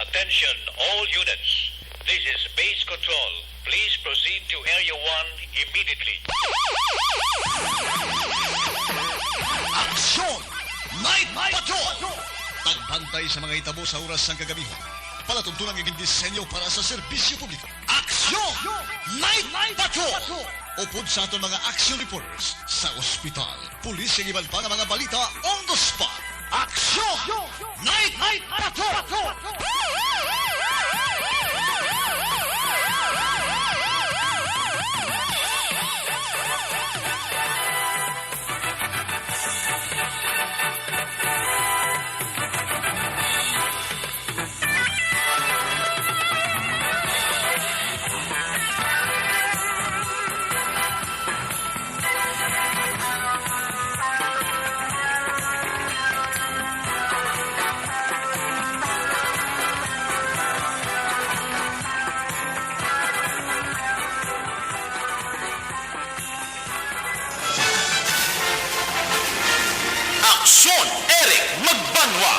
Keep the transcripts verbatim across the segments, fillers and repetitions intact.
Attention, all units. This is base control. Please proceed to Area one immediately. Aksyon! Night Patrol! Pagbantay sa mga hitabo sa oras sang kagabihan. Palatuntunan nga gindisenyo para sa serbisyo publiko. Aksyon! Night Patrol! Upod sa aton mga action reporters sa ospital, pulis, kag iban pa nga mga balita on the spot. Aksyon! Night Patrol! Aksyon, Eric Magbanwa.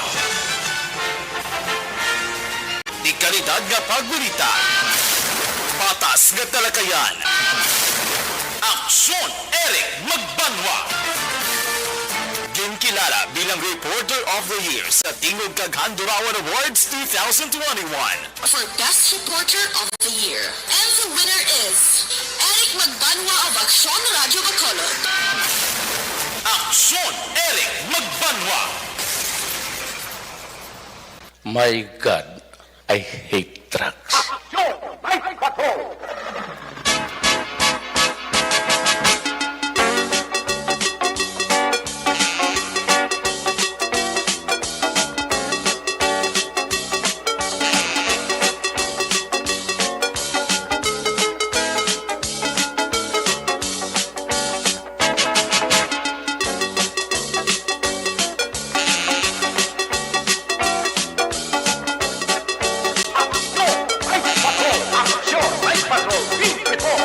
Di kalidad nga pagbalita. Patas nga talakayan. Aksyon, Eric Magbanwa. Ginkilala bilang Reporter of the Year sa Tingog kag Handurawan Awards two thousand twenty-one. For Best Reporter of the Year. And the winner is Eric Magbanwa of Aksyon Radyo Bacolod. Aksyon, Eric Magbanwa. My God, I hate drugs. Aksyon! May Patrol! Aksyon! May Patrol! Aksyon! May Patrol! Twenty-four!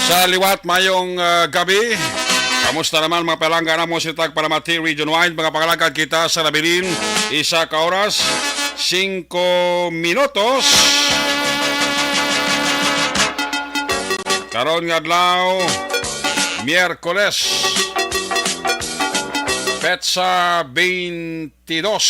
Sa liwat, mayong, ah, gabi. Kamusta naman, mga palangga namon sa Tagpalamati Region Wide? Mga pangalagad, kita sa nabilin, isa ka oras, singko minutos. Karon nga adlaw, Miyerkules, petsa twenty-dos.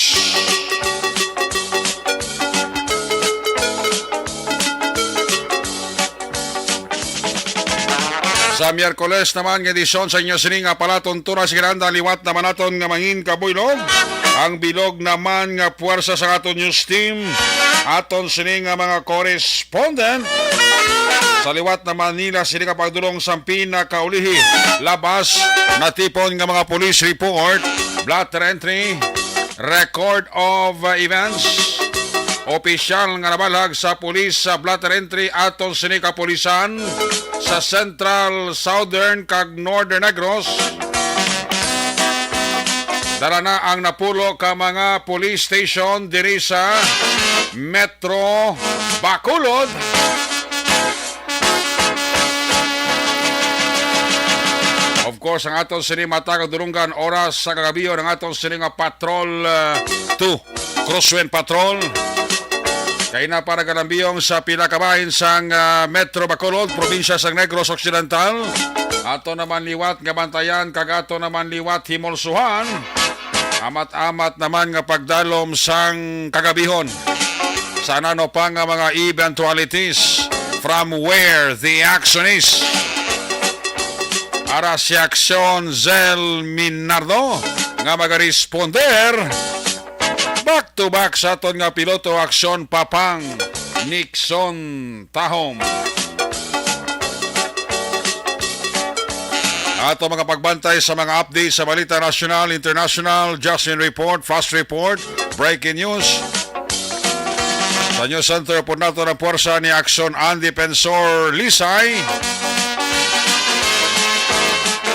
Sa Miyerkules naman nga edisyon sa inyo sini nga palatuntunan sa kinahanglan, liwat naman naton nga mangin kabuylog ang bilog naman nga puwersa sa aton news team, aton sini nga mga correspondent. Sa liwat na Manila, sini nga pagdulong sa pinakaulihi, labas natipon nga mga police report, blotter entry, record of, uh, events, opisyal nga nabalhag sa pulis sa blotter entry aton sini kapulisan sa Central, Southern, kag Northern Negros. Dala na ang napulo ka mga police station diri sa Metro Bacolod. Of course, ang aton sini matag dulunggan oras sa kagabion, ang aton sini nga Patrol, uh, two, Crosswind Patrol. Kay na para galambiyong sa pila ka bahin sang, ah, Metro Bacolod, probinsya sang Negros Occidental. Ato naman liwat nga bantayan kag ato naman liwat himulsuhan. Amat-amat naman nga pagdalom sang kagabihon. Sa ano pa nga mga eventualities from where the action is. Ara si Aksyon Zel Minardo nga magaresponder. Back to back sa aton nga piloto, Aksyon Papang Nixon Tahom. Ato mga pagbantay sa mga update sa balita nasyonal, international, Justin Report, Fast Report, Breaking News. Sa News Center po nato ang puwersa ni Aksyon Andy Pensor Lisay.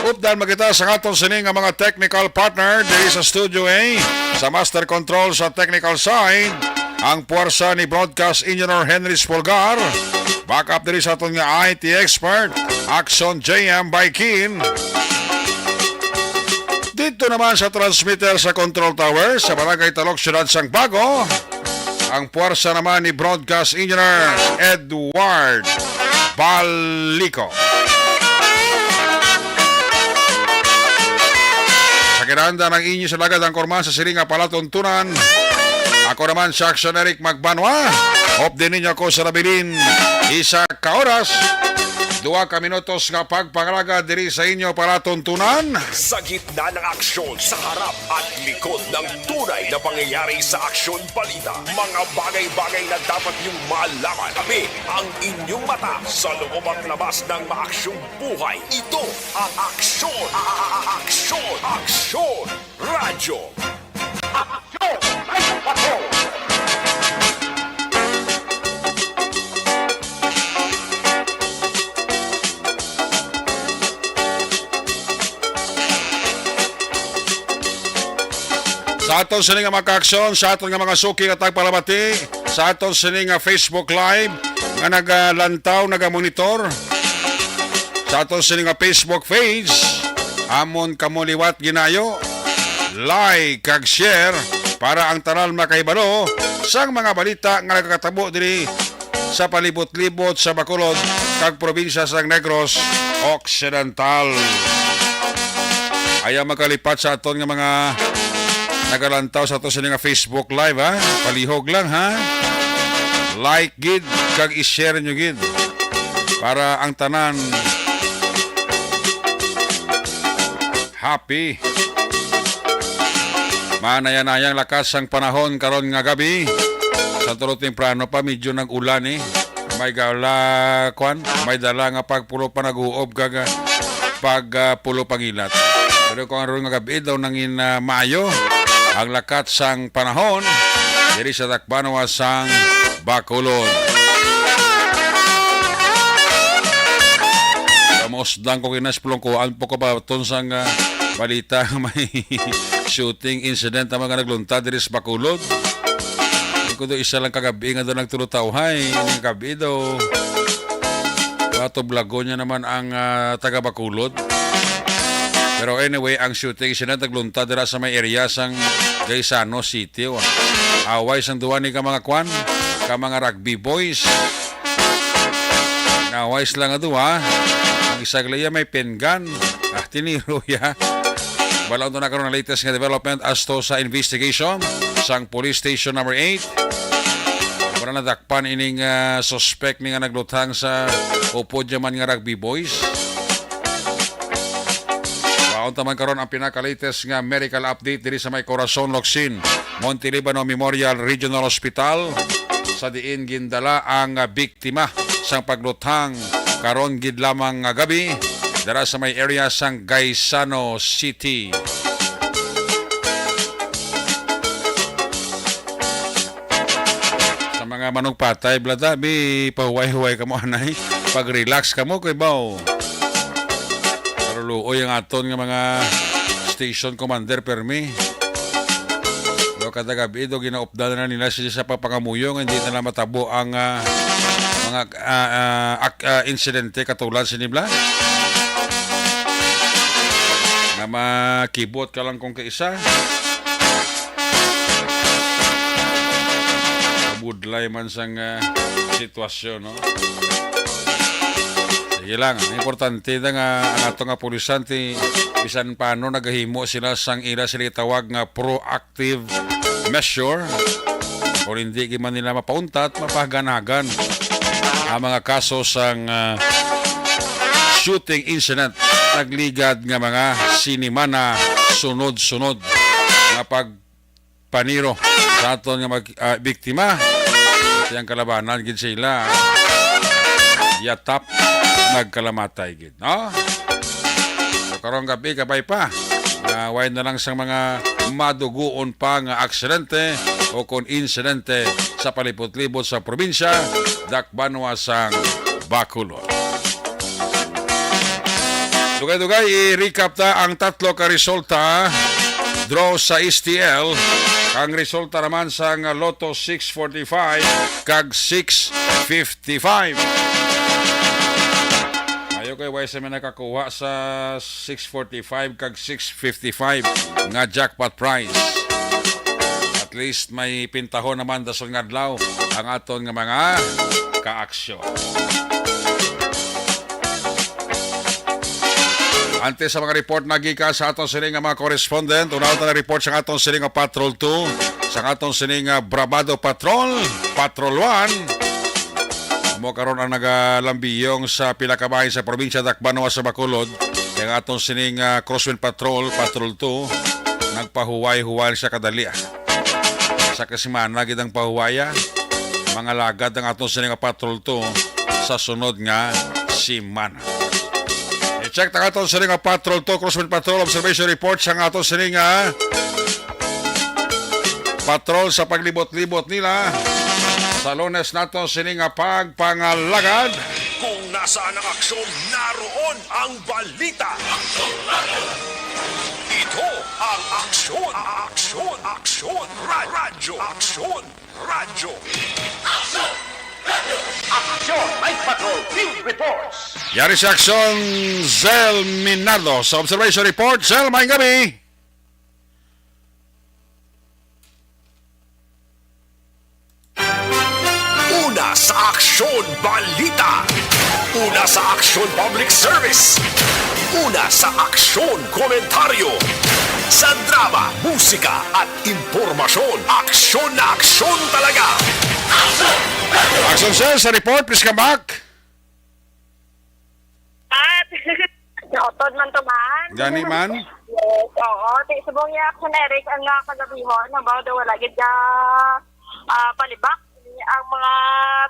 Updan makita sa aton sini nga mga technical partner diri sa Studio A. Sa master control sa technical side, ang puwersa ni Broadcast Engineer Henry Spolgar. Backup diri sa aton nga I T expert, Axon J M Baikin. Dito naman sa transmitter sa Control Tower sa Barangay Talok, Siyudad sang Bago, ang puwersa naman ni Broadcast Engineer Edward Balico. Sa kinahanglan ng inyo sa lagad ang kurman sa siling nga palatuntunan. Ako naman si Action Eric Magbanwa. Hope din ninyo ako sa nabilin. Isa ka oras, duha ka minutos nga pagpangalaga diri sa inyo palatuntunan. Sa gitna ng aksyon, sa harap at likod ng tunay na pangyayari sa aksyon balita, mga bagay-bagay na dapat niyong malaman. Kami ang inyong mata sa loob at labas ng maaksyong buhay. Ito ang aksyon, a- a- a- aksyon, aksyon, radyo. Aksyon! Ay, aksyon! Sa aton sini nga mga kaaksyon, sa aton nga mga suki nga tagpalamati, sa aton sini nga Facebook Live nga nagalantaw, nagamonitor, sa aton sini nga Facebook page, amon kamo liwat ginayo, like kag share para ang tanan makahibalo sang mga balita nga nagakatabo diri sa palibot-libot sa Bacolod kag probinsya sang Negros Occidental. Ayaw magkalipat sa aton nga mga nagalantaw sa aton sini nga Facebook Live, ha. Palihog lang, ha. Like gid kag i-share nyo gid para ang tanan happy. Manaya-nayang lakas sang panahon karon nga gabi. Sa tulo temprano pa, medyo nag-ulan, eh. May gala, kwan, may dala nga pagpulo pa nag-uob kag, ah, pag, ah, pulo pangilat. Pero kung aron nga gabi daw nangin, ah, maayo ang lakat sang panahon diri sa Dakbanwa sang Bacolod. Kamusdan ko kinas pulong kuan po ko pa ton sang, ah, balita nga may shooting incident ang mga nagluntad diri sa Bacolod. Kudo isa lang kagabi nga daw nagtulutawhay. Ining gabi daw, patublagon niya naman ang, ah, taga Bacolod. Pero anyway, ang shooting sila nagluntad dira sa may area sang Gaisano City, oh. Away sang duwa ni ka mga kwan, ka mga rugby boys. Naway sila nga duha. Ang isa gali may pen gun. Ah, tiniro ya. Balaon to na karon ang latest nga development as to sa investigation sang Police Station Number Eight. Wala nadakpan ining, ah, suspect ni nga nagluthang sa upod niya man nga rugby boys. Baon taman karon ang pinaka-latest nga medical update diri sa may Corazon, Locsin, Monte Libano Memorial Regional Hospital, sa diin gindala ang, ah, biktima sang pagluthang karon gid lamang nga gabi dira sa may area sang Gaisano City. Sa mga manugpatay, blada, bi, pahuway-huway kamo, anay. Pag-relax kamo, kay baw. Pero luoy ang aton nga mga station commander, permi. Pero kada gabi, do, ginaupdan na nila sila sa pagpangamuyo nga hindi na lang matabo ang, ah, mga, ah, ah, ak-, ah, insidente katulad sini, bla. Nga makibot ka lang kung kaisa. Mabudlay man sang, ah, sitwasyon, no? Sige lang, ang importante na nga ang ato nga pulisan ti bisan paano nagahimo sila sang ila sila tawag nga proactive measure. Kung hindi gid man nila mapauntat, mapahaganagan ang mga kaso sang, ah, shooting incident nagligad nga mga sinimana sunod-sunod nga pagpaniro sa aton nga mag-, ah, biktima. Iti ang kalabanan gid sila. Yatap, nagkalamatay gid, no? So, karong gabi, kabay pa. Nga, way na lang sang mga maduguon pa nga aksidente o kon insidente sa palibot-libot sa probinsya, dakbanwa sang Bacolod. Dugay-dugay, i-recap ta ang tatlo ka resulta draw sa S T L. Ang resulta naman sang Lotto six forty-five kag six fifty-five. Okay, why sa may nakakuha sa six forty-five kag six fifty-five nga jackpot prize? At least may pintahon naman dason nga adlaw ang aton nga mga kaaksyon. Antes sa mga report na gikan sa aton sini nga mga correspondent, una ta na report sa aton sini nga Patrol two, sa aton sini nga Bravado Patrol, Patrol one. Amo karon ang nagalambiyong sa pila ka bahin sa probinsya Dakbanuas sa Bacolod. Kay ang aton sining, ah, Crosswind Patrol, Patrol two, nagpahuway-huway siya kadali, ah. Sa kasimana gid ang pahuwaya, mga lagad ang aton sining nga Patrol two sa sunod nga simana. I-check ta aton sining nga Patrol two, Crosswind Patrol, observation report sa aton sining nga patrol sa paglibot-libot nila sa Lunes nato sini nga pagpangalagad. Kung nasaan ang aksyon, naroon ang balita. Ito ang Aksyon, Aksyon, Aksyon, Ra- Radyo, Aksyon, Radyo. Aksyon, Aksyon, Mike Patrol, Field Reports. Yari sa Aksyon, Zel Minardo. Sa observation report, Zel, maayong gabi. Una sa Aksyon Balita. Una sa Aksyon Public Service. Una sa Aksyon Komentaryo. Sa drama, musika at impormasyon, aksyon na aksyon talaga. Aksyon Cell sa report, please come back. At nautod man to man. Gani man? Yes, oo. Ti subong niya, Action Eric, ang, ah, kagabihon, about the wala gid ka, ah, palibak ang mga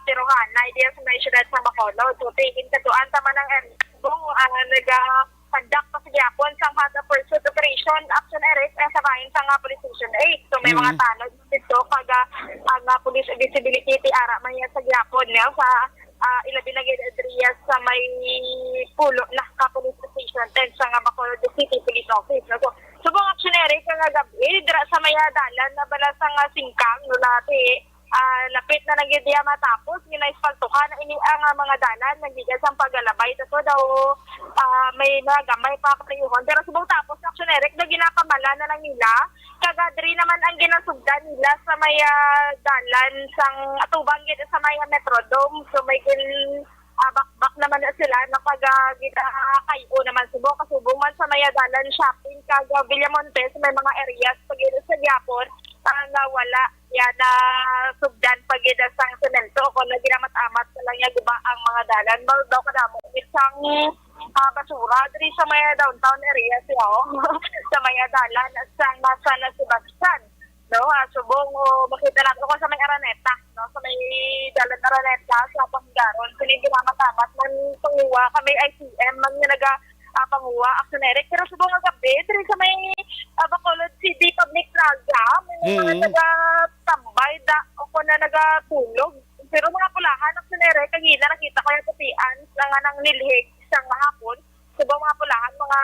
tirohanay diya sa may siyudad sa Bacolod. So, tigin katuan ta man ang area. Subong, ah, naga-conduct pa sa gihapon sang hot pursuit operation, Action Eric, ang sa bahin sa nga police station eight. So, may mga Mm. tanod dito, kaga ang, ah, police visibility ti ara man yan sa gihapon, no? Sa, ah, ilabi na gid, Andrea, sa may pulo na ka police station ten sa nga Bacolod City Police Office, no? So, subong, Action Eric, nga gab-i, dira sa may, ah, dalan na bala sa nga singkang, no, dati, ah, lapit na lang gid diya matapos, ginaispaltuhan na ini ang, ah, mga dalan, nagikan sang pagalabay, tato daw, ah, may mga gamay pa kapayuhon. Pero subong tapos, Action Eric, daw ginapamala na lang nila, kaga diri naman ang ginasugdan nila sa may, ah, dalan sang atubang gid sa may Metrodome. So may gin, ah, bakbak naman na sila na pag, ah, ginakay-o naman subong kasubong man sa may, ah, dalan shopping kag, ah, Villamonte, sa may mga areas pag sa gyapon, ah, nga wala yan na sugdan pa gid sang semento o kung naginamat-amat na lang niya guba ang mga dalan. Mao daw kadamo isang, ah, basura diri sa may downtown area siya, oh. Sa may dalan sa, sa San Sebastian, no? Ah, subong, oh, makita nato ko sa may Araneta, no? Sa may dalan Araneta sa Pangaron. Kini ginamatamat man panguwa kami I C M man nga naga, ah, panguwa, Action Eric. Pero subong nga gabi, diri sa may, ah, Bacolod City Public Plaza, may mga Mm. nagatambay da, o kung na nagatulog. Pero mga pulahan, Action Eric, kagina nakita ko yung pupian nga nang nilhig sa hapon. Subong mga pulahan, mga,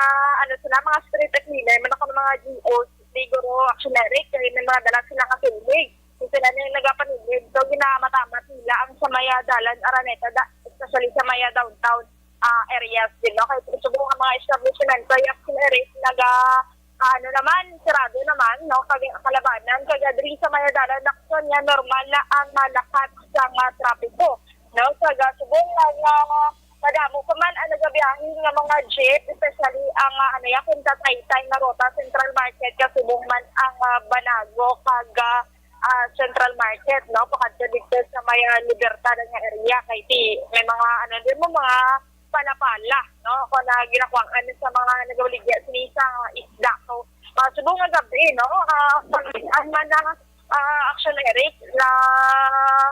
ano sila, mga street cleaner, man ako ng mga G Os, siguro, Action Eric, kaya may mga dala sila nga silhig. So, sila na yung nagapanilhig. So, ginamatamat nila ang sa maya dalan Araneta, da, especially sa maya downtown, ah, areas din, no? Kaya subong ang mga establishment, kaya Action Eric, naga, ah, ano naman, sarado naman, no? Kag kalabanan, kaya diri sa maya dalan, Action, yan, normal na ang malakat sa mga trapiko, no? Kaya subong nga, nga madamo pa man ang nagabiyahe nga mga jeep, especially ang, ah, ano yan, kung tataytay nga ruta, Central Market, kasubong man ang, ah, Banago, kag, ah, ah, Central Market, no? Pakadto dito sa may, ah, Libertad nga area, kay ti, may mga, ano din mo, mga pala-pala, no? Kung na ginakuhaan sa mga nagabaligya sini sa isda. So, ah, subong nga gabi, no? Ah, pag-an man na, ah, Action Eric, na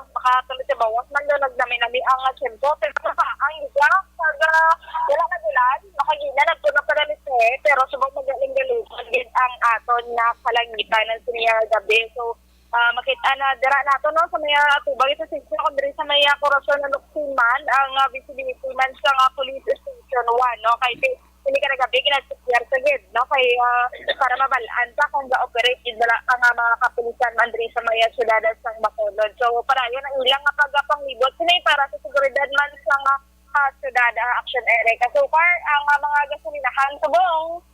makatulog sa bawas man doon, nagnami-nami ang, ah, tiyempo. Pero sa ang isa, pag, ah, wala na ulan, makagina, nagtunog pa na ni Sir, pero subong magaling galugan din ang aton na kalangitan ng siniya gabi. So, ah, makita na dira nato, no, sa mga atubang ito sa isla, kung diri sa may, ah, Corazon ng Luksuman, ang, ah, visibility man sa nga police station one, no, kay ti-, hindi ka nagabi, ginagsikyar sa gid, no, kay, ah, para mabalaan pa kung ga-operate gid bala ang, ah, mga kapulisan man diri sa may, ah, syudad sa Bacolod. So, padayon ang ilang nga pagpanglibot, sini para sa seguridad man sa nga sa syudad, ah, Action Eric. So far, ang, ah, mga gasolinahan subong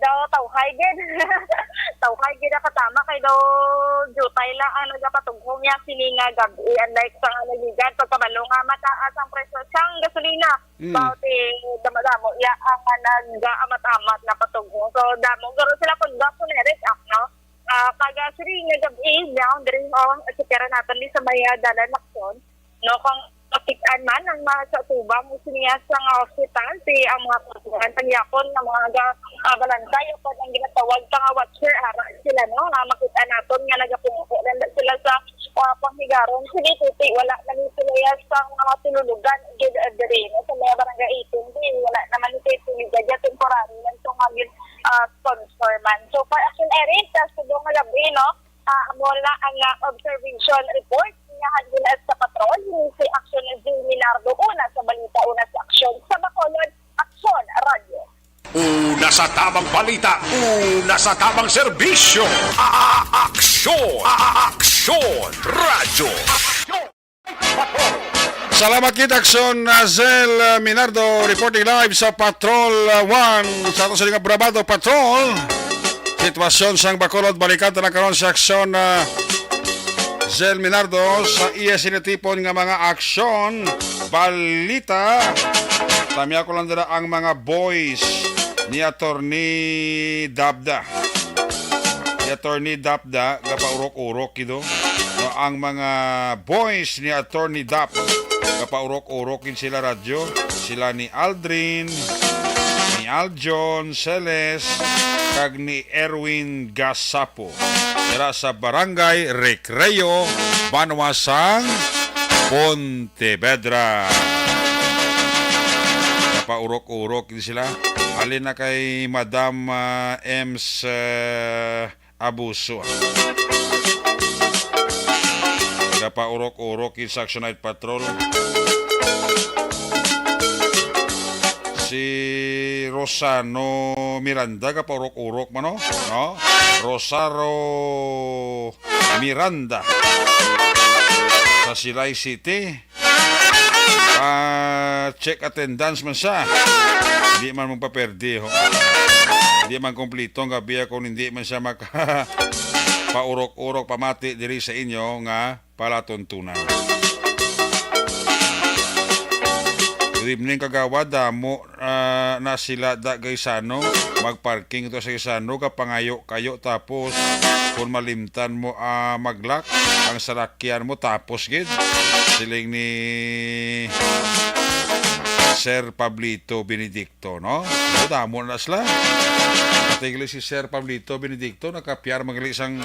daw tawhay gid. Tawhay gid ang katama kay daw jutay lang ang nagapatughong niya sini nga gab-i, unlike sa nga naligan pagkabalo nga mataas ang presyo sang gasolina. Mm. Mao ti damo-damo iya ang, ah, nag-amat-amat na patughong. So damo guro sila pag gasoliners, ah, no? Ah, kag, ah, sini nga gab-i, down diri, oh, check-an naton ni sa may, ah, dalan Lacson, no, kung makit-an man ang mga sa tubang, siniya sa nga hospital, si ang mga kutuhan, pangyakon nga mga ga-, ah, balantay, o ang ginatawag pa nga watcher, ara sila, no, nga makit-an naton nga nagapungko lang sila sa, ah, panghigaron. Sige, titi, wala na ni sila sa mga tinulugan, gid, ah, diri, no, sa mga barangay eighteen, di, wala naman ni sila, temporary lang to nga gid, ah, sponsor man. So far, Action Eric, sa subong nga gab-i, no, ah, amo na ang, ah, observation report nga handin sa patrol ni si Action Jimmy Nardo. Una sa balita, una sa aksyon sa Bacolod, Aksyon Radyo. Una sa tamang balita, una sa tamang serbisyo. A-, a-, aksyon, a-, a-, aksyon, radyo. Aksyon. Salamat kita, Aksyon, uh, Zel, uh, Minardo, reporting live sa Patrol, uh, one, sa ato sa Liga Brabado Patrol. Sitwasyon sang Bacolod, balikan ta na karon sa Aksyon, uh, Zel Minardo, sa iya sinitipon nga mga aksyon, balita. Tamya ko lang dira ang mga boys ni Attorney Dabda. Si Attorney Dapda, gapaurok-urok gid, oh. No, ang mga boys ni Attorney Dap, gapaurok-urok gid sila radyo. Sila ni Aldrin, ni Aljon, Celes, kag ni Erwin Gasapo. Dira sa Barangay Recreo, banwa sang Pontevedra. Gapaurok-urok gid sila. Halin na kay Madam, ah, Ems, ah, Abuso. Gapaurok-urok gid sa Action Night Patrol. Si Rosano Miranda, gapaurok-urok man, no? No? Rosaro Miranda sa Silay City. Pa-check attendance man siya. Di man magpaperdi, ho. Di man kumplito ang gabi kung hindi man siya maka-, paurok-urok pamati diri sa inyo nga palatuntunan. Good evening, kagawad. Damo, ah, na sila da Gaisano. Magparking ito sa Gaisano, kapangayo kayo, tapos kung malimtan mo, ah, mag-lock ang salakyan mo, tapos gid. Siling ni Sir Pablito Benedicto, no? Damo na sila. Pati gali si Sir Pablito Benedicto, nakapiyar man gali sang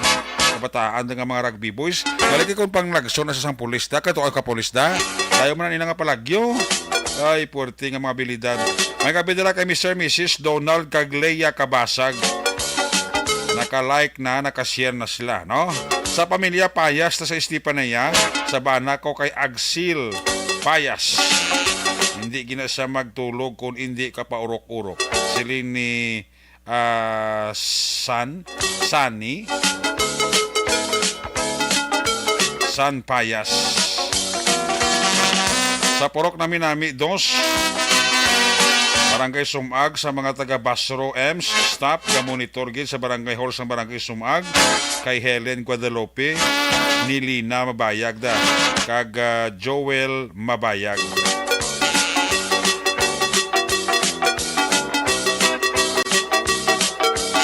kabataan nga mga rugby boys. Balik kung pang nagso na sa sang pulis da, kato ka pulis da. Tayo man ang ina nga palagyo. Ay, puwerte nga mga abilidad. May kabidala kay Mister Missus Donald kag Leia Kabasag. Naka-like na, naka-share na sila, no? Sa pamilya Payas na sa Estefanía, sa bana ko kay Agsil Payas. Hindi gina siya magtulog kung hindi ka paurok-urok. Siling ni, ah, San, Sani, San Payas. Sa Purok Nami-Nami dos, Barangay Sumag, sa mga taga Basro, Ems, staff, ga-monitor gid sa Barangay Hall sang Barangay Sumag, kay Helen Guadalupe, ni Lina Mabayag da, kag, ah, Joel Mabayag.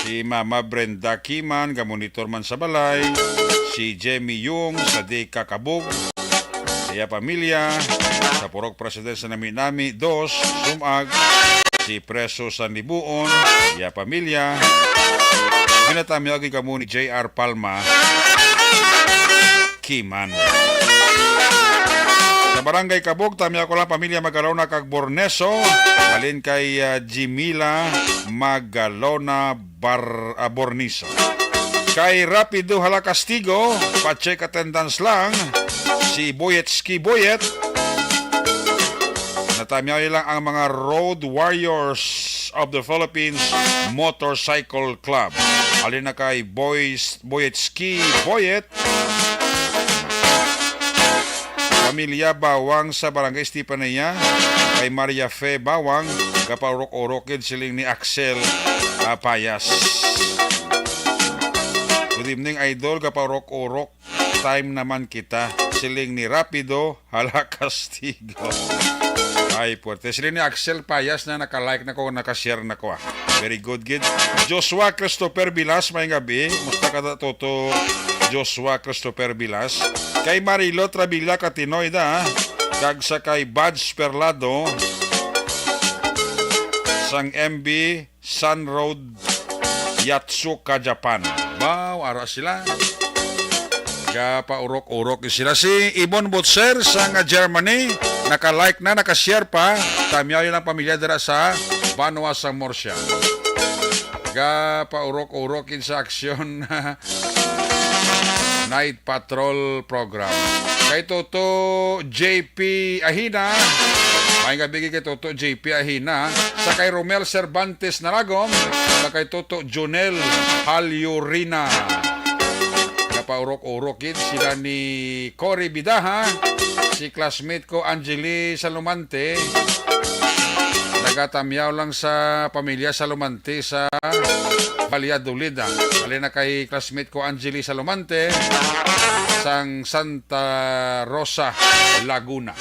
Si Mama Brenda Kiman, ga-monitor man sa balay. Si Jemmy Yung sa Deka Kabog, iya pamilya. Sa Purok Presidente sa Nami-Nami dos, Sumag. Si Preso sa Nibuon, iya pamilya. Ginatamyag kamo ni J R Palma Kiman. Sa Barangay Kabog, tamya ko lang pamilya Magalona kag Borneso. Halin kay, ah, Jimila Magalona Bar-, ah, Borneso. Kay Rapido Hala Castigo, pa-check attendance lang. Si Boyet Ski Boyet. Natamyaw lang ang mga Road Warriors of the Philippines Motorcycle Club. Halin na kay Boys, Boyet Ski Boyet. Pamilya Bawang sa Barangay Estefania, kay Maria Fe Bawang, gapaurok-urok gid siling ni Axel, ah, Payas. Good evening, idol. Gapaurok-urok, time naman kita. Siling ni Rapido, hala, kastigo. Ay, puwerte. Siling ni Axel Payas na naka-like na ko, naka-share na ko, ah. Very good, gid. Joshua Christopher Vilas, may gabi. Musta ka, Toto Joshua Christopher Vilas? Kay Marilo Travilla Katinoy da, kag sa kay Buds Perlado sang M B Sun Road, Yatsuka, Japan. Wow, ara sila. Gapaurok-urok sila. Si Ibon Butser sang Germany, naka-like na, naka-share pa. Tamyaw lang pamilya dira sa banwa sang Murcia. Gapaurok-urok gid sa aksyon. Night Patrol Program. Kay Toto J P Ahina, may gabi kay Toto J P Ahina, sa kay Romel Cervantes Naragom, sa kay Toto Junel Halyurina. Napaurok-urok gid sila ni Cory Bidaha, si classmate ko Angeli Salumante, nagatamyaw lang sa pamilya Salumante sa Valladolid, ah. Halin na kay classmate ko, Angeli Salomante, sang Santa Rosa, Laguna.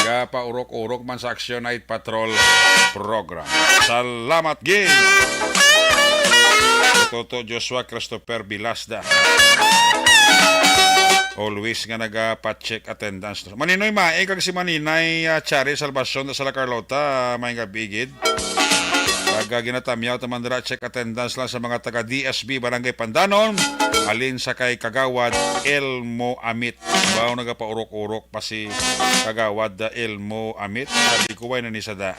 Gapaurok-urok man sa Action Night Patrol Program. Salamat gid. Toto Joshua Christopher Bilasda. Always nga nagapa-check attendance. Maninoy Mae kag si Maninay, ah, Chari Salvacion sa La Carlota, may gabi gid. Pag, ah, ginatamyaw ta man dira, check attendance lang sa mga taga D S B Barangay Pandanon, halin sa kay Kagawad Elmo Amit. Baw nagapaurok-urok pa si Kagawad, ah, Elmo Amit. Sabi ko, "Way na ni sada."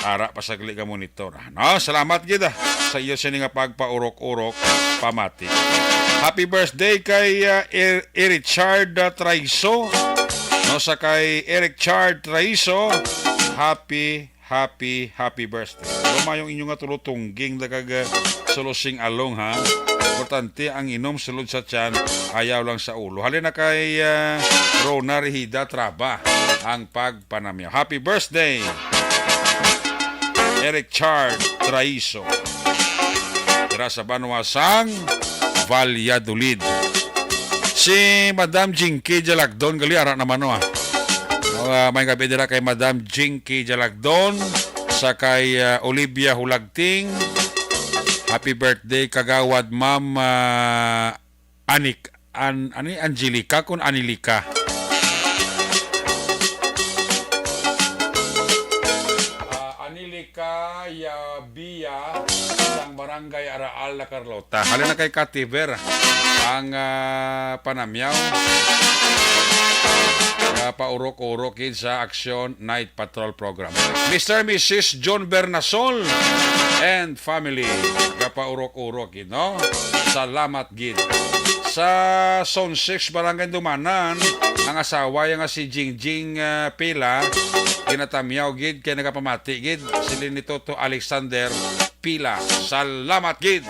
Ara pa sagli ka monitor, ah. No, salamat gid, ah, sa iyo sini nga pagpaurok-urok pamati. Happy birthday kay, ah, Er-, Erichard, ah, Traiso. No, sa kay Eric Chard Traiso, happy, happy, happy birthday. Lumayong inyo nga tulo tungging, dagag, ah, sulusing along, ha. Importante ang inom sulod sa tiyan, ayaw lang sa ulo. Halin na kay, ah, Rona Rehida Traba ang pagpanamyaw. Happy birthday, Eric Chard Traiso. Dira sa banwa sang Valladolid. Si Madam Jinky Jalagdon, gali ara naman, no, ah. Oh, ah, may gabi dira kay Madam Jinky Jalagdon, sa kay, ah, Olivia Hulagting. Happy birthday, Kagawad Ma'am, ah, Anik-, An-, ano ni, Angelica kun Anilica? Ah, Anilica Yabia, sang Barangay Araal, La Carlota. Halin na kay Kativer ang, ah, panamyaw. Gapaurok-urok gid sa Action Night Patrol Program. Mister Missus John Bernasol and family. Gapaurok-urok gid, no? Salamat gid. Sa Zone six, Barangay Dumanan, ang asawa ya nga si Jingjing, ah, Pila, ginatamyaw gid kay nagapamati gid, siling ni Toto Alexander Pila. Salamat gid.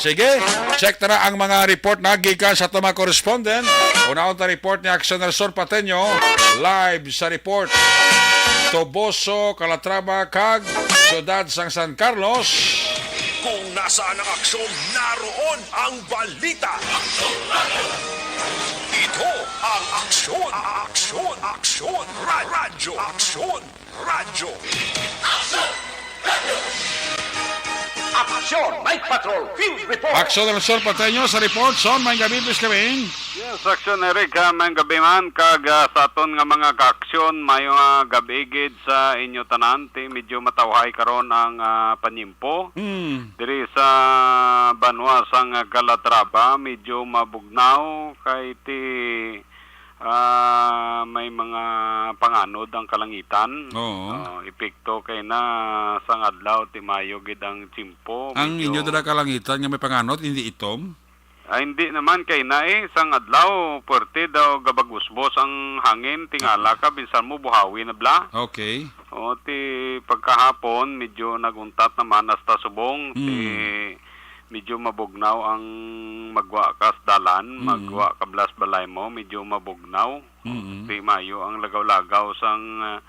Sige, check ta na ang mga report na gikan sa ato mga correspondent. Unahon ta report ni Action Nelson Pateño, live sa report. Toboso, Calatrava, kag Siyudad sang San Carlos. Kung nasaan ang aksyon, naroon ang balita. Ito ang Aksyon, Aksyon, Aksyon, Ra-, Radyo, Aksyon, Radyo. Aksyon, Night Patrol, Field Report. Aksyon Nelson Pateño sa report. Son, may gabi, please, kami. Yes, Aksyon Eric, ha, may gabi man, kag, ah, sa aton nga mga kaaksyon, may nga gabi gid sa inyo tanan, ti medyo matawhay karon ang, ah, panyimpo. Hmm. Diri sa banwa sang Calatrava, medyo mabugnaw kay ti, ah, may mga panganod ang kalangitan. Oo. Oh, epekto kay na sang adlaw ti maayo gid ang tiyempo. Ang medyo inyo dira kalangitan nga may panganod, hindi itom? Ah, hindi naman kay na, eh, sang adlaw, puwerte daw gabagusbos ang hangin, tingala ka, bisan mo buhawi na bala. Okay. O, ti pagkahapon, medyo nag-untat naman hasta subong, ti Hmm. medyo mabugnaw ang magwa ka sa dalan, Mm. magwa ka blas balay mo, medyo mabugnaw. Mm. Di maayo ang lagaw-lagaw sang, ah,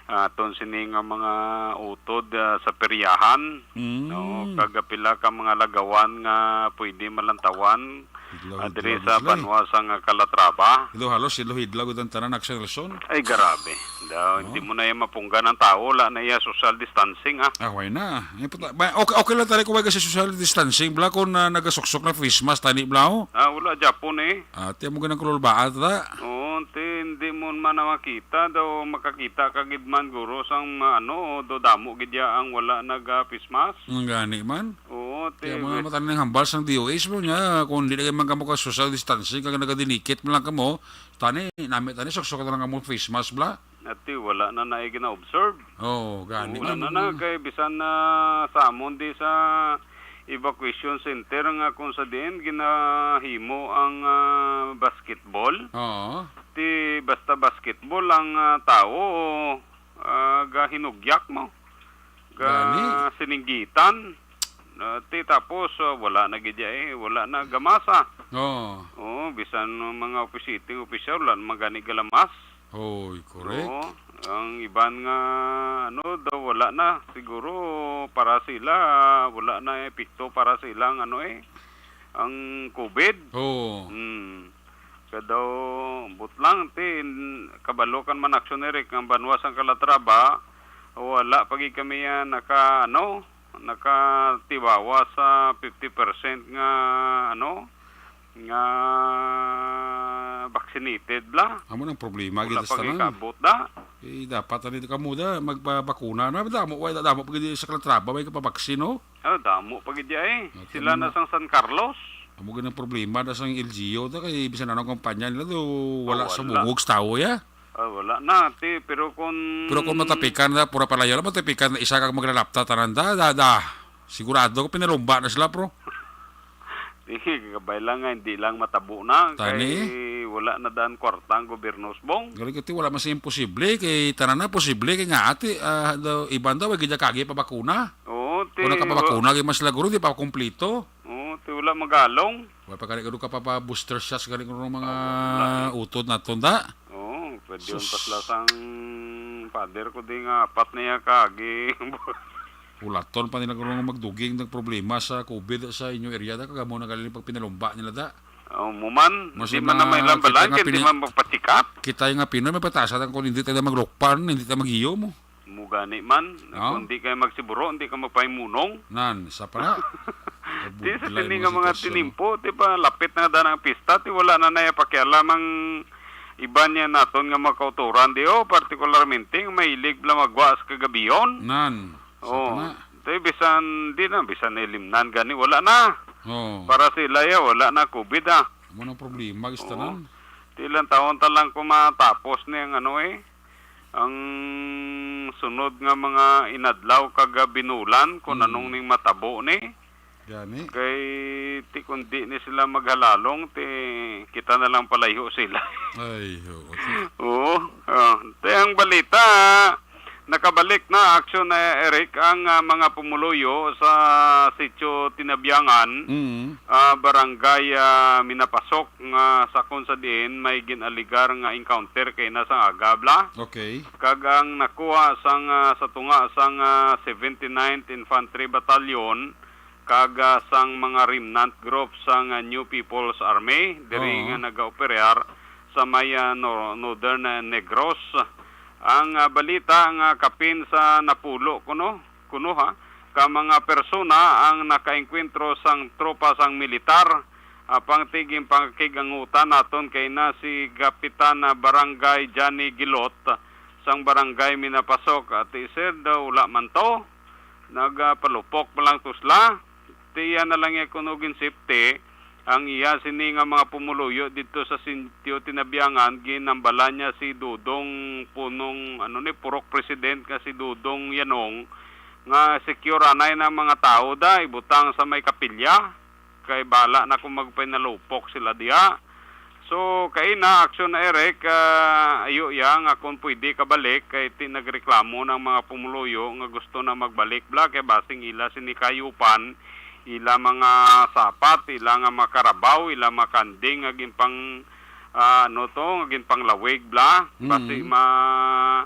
aton sini nga mga utod, ah, sa peryahan, Mm. no? Kag pila ka mga lagawan nga pwede malantawan, Hidlaw, ah, diri hidlaw, sa Miss Lay. banwa sang Calatrava. Hidlaw, halos hidlaw-hidlaw gud ang tanan, Axel Nelson. Ay, grabe. Daw, No? hindi mo na yan mapunggan ang tao, wala na iya social distancing, ah. Ah, why na? Yan po ta-, ba, okay, okay lang tayo kung wala kasi social distancing, bla, kung, ah, nagasuksok na face mask, tani, bla, oh. Ah, wala, Japon, eh. Ah, tiyan mo ganang kululbaan, ta? Oo, ti, hindi mo man na makita, daw makakita ka gid man, guro, sang, ma-, ano, do damo gid ya ang wala nag, ah, face mask. Ang gani man. Oo, ti, Kaya mga wis- matanan ng hambal sang D O H mo niya, kung hindi na kayo magkamo ka social distancing, kag nagadinikit mo lang kamo, tani, nami tani, suksok na lang kamo face mask, bla. Ati, wala na na gina-observe. Oo, gani Wala man. na na, kay bisan na sa amon di sa evacuation center nga kung sa diin ginahimo ang, ah, basketball. Oo. Ti basta basketball ang, ah, tao, ah, gahinugyak mo. Gani. Gasininggitan. Ah, ti tapos, ah, wala na gid ya eh, wala na gamasa. Oo. Oo, bisan mga officiating official, wala naman gani galamas. Oy, correct. Oo, ang iban nga, ano, daw wala na. Siguro para sila, wala na epekto para sila ang, ano, eh, ang COVID. Oo. Hmm. Kaya daw, ambot lang, ti, kabalo kan man aksyon, Eric, ang banwa sang Calatrava, wala pa gid kami, ah, naka, ano, nakatibawa sa fifty percent nga, ano, nga vaccinated, bla. Amo nang problema Wala gid pa sa gid tanan. kaabot, da. Eh, dapat ani kamo da, magpabakuna na. Damo, wala, damo pa gid sa Calatrava, may kapabaksin, no? Ah, damo pa gid ya, eh. At Sila ano na na? sang San Carlos. Amo gid ang problema na sang L G U, da, kay bisan anong kampanya nila, do, wala Ah, sa wala. bungog sa tao, ya. Ah, wala na, ti. Pero kung Pero kung matapikan na, pura palayo lang, matapikan na isa kag maglalapta, tanan da, da, da. Sigurado ko pinalumba na sila, pro. Di, kabay lang nga, hindi lang matabo na. Tani? Kay wala na daan kwarta ang gobyerno, Bong. Galing ko, ti, wala man sa imposible. Kay tanan na posible. Kay nga, ati, ah, daw, iban daw, ay gidya kagi pa bakuna. Oo, ti, Kung nakapabakuna, kay mas laguro, di pa kumplito. Oo, ti, wala magalong. Wala pa gani, kung ka pa, pa booster shots, gani, kung mga Ah, wala, eh. utod na to, da. Oo, pwede yun Sus. pa sila sang father ko, di nga, apat na iya kagi. Ulaton pa nila kung magduging ng problema sa COVID sa inyo area, da, kagamo na galing pag pinalumba nila, da. Oh, muman, Mas di man na na may kita lambalan, nga kaya di pini-, man magpa-check up. Kita yung nga Pinoy, may patasan ang kung hindi tayo maglukpan, hindi tayo mag-iyo mo. Mugani man, Ah? kung di kayo magsiburo, hindi ka magpahimunong. Nan, sa pala. Di sa Budlay sini mga nga mga sitwasyon, no? tinimpo, di ba, lapit na daan ang pista, ti wala na naya pakialam ang iba niya naton nga mga kauturan, di, oh, partikularmente, nga mahilig bla magwa sa kagabion. Nan, sa Oh, pala. Di bisan, di na, bisan ilimnan gani, wala na. Oh. Para sa ilaya, wala na, COVID, ah. Amo nang problema, Oo. gistanan. Ti ilang taon ta lang kung matapos ni ang ano, eh, ang sunod nga mga inadlaw kag, ah, binulan kung Mm. anong ning matabo ni. Gani. Kay ti kung di ni sila maghalalong, ti kita na lang palayho sila. Ay, oo, ti. Oo. Ah, ti ang balita, nakabalik na, aksyon na, Eric, ang, ah, mga pumuluyo sa Sitio Tinabiangan, Mm. ah, Barangay, ah, Minapasok, nga sa kung sa diin may gin-aligar nga encounter kay na sang aga, bla. Okay. Kag ang nakuha sang, ah, sa tunga sang, ah, seventy-ninth Infantry Battalion kag, ah, sang mga remnant group sang, ah, New People's Army diri Oo. nga nagaoperar sa may, ah, no-, Northern, ah, Negros. Ang, ah, balita nga kapin sa napulo kuno, kuno ha, ka mga persona ang nakaengkwentro sang tropa sang militar, apang ti ginpakig-angutan naton kay na si Kapitan, ah, Barangay Johnny Gilot sang Barangay Minapasok. Ati, sir, daw wala man to. Nagapalupok pa lang to sila. Ti iya na lang iya kuno gin safety. Ang iya sini nga mga pumuluyo didto sa Sitio Tinabiangan, ginambalan niya si Dodong Punong, ano ni, Purok President nga si Dodong Yanong, nga secure anay na mga tao da, ibutang sa may kapilya. Kay bala na kung magpinalupok sila diha. So, kay na, aksyon na, Eric, ah, ayo iya nga kung pwede kabalik, kay ti nagreklamo ng mga pumuluyo nga gusto na magbalik bla, kay basing ila sini kayupan, ila mga sapat, ila nga mga karabaw, ila mga kanding nga ginpang, ah, ano to, nga ginpanglawig bala. Mm. Basi ma-,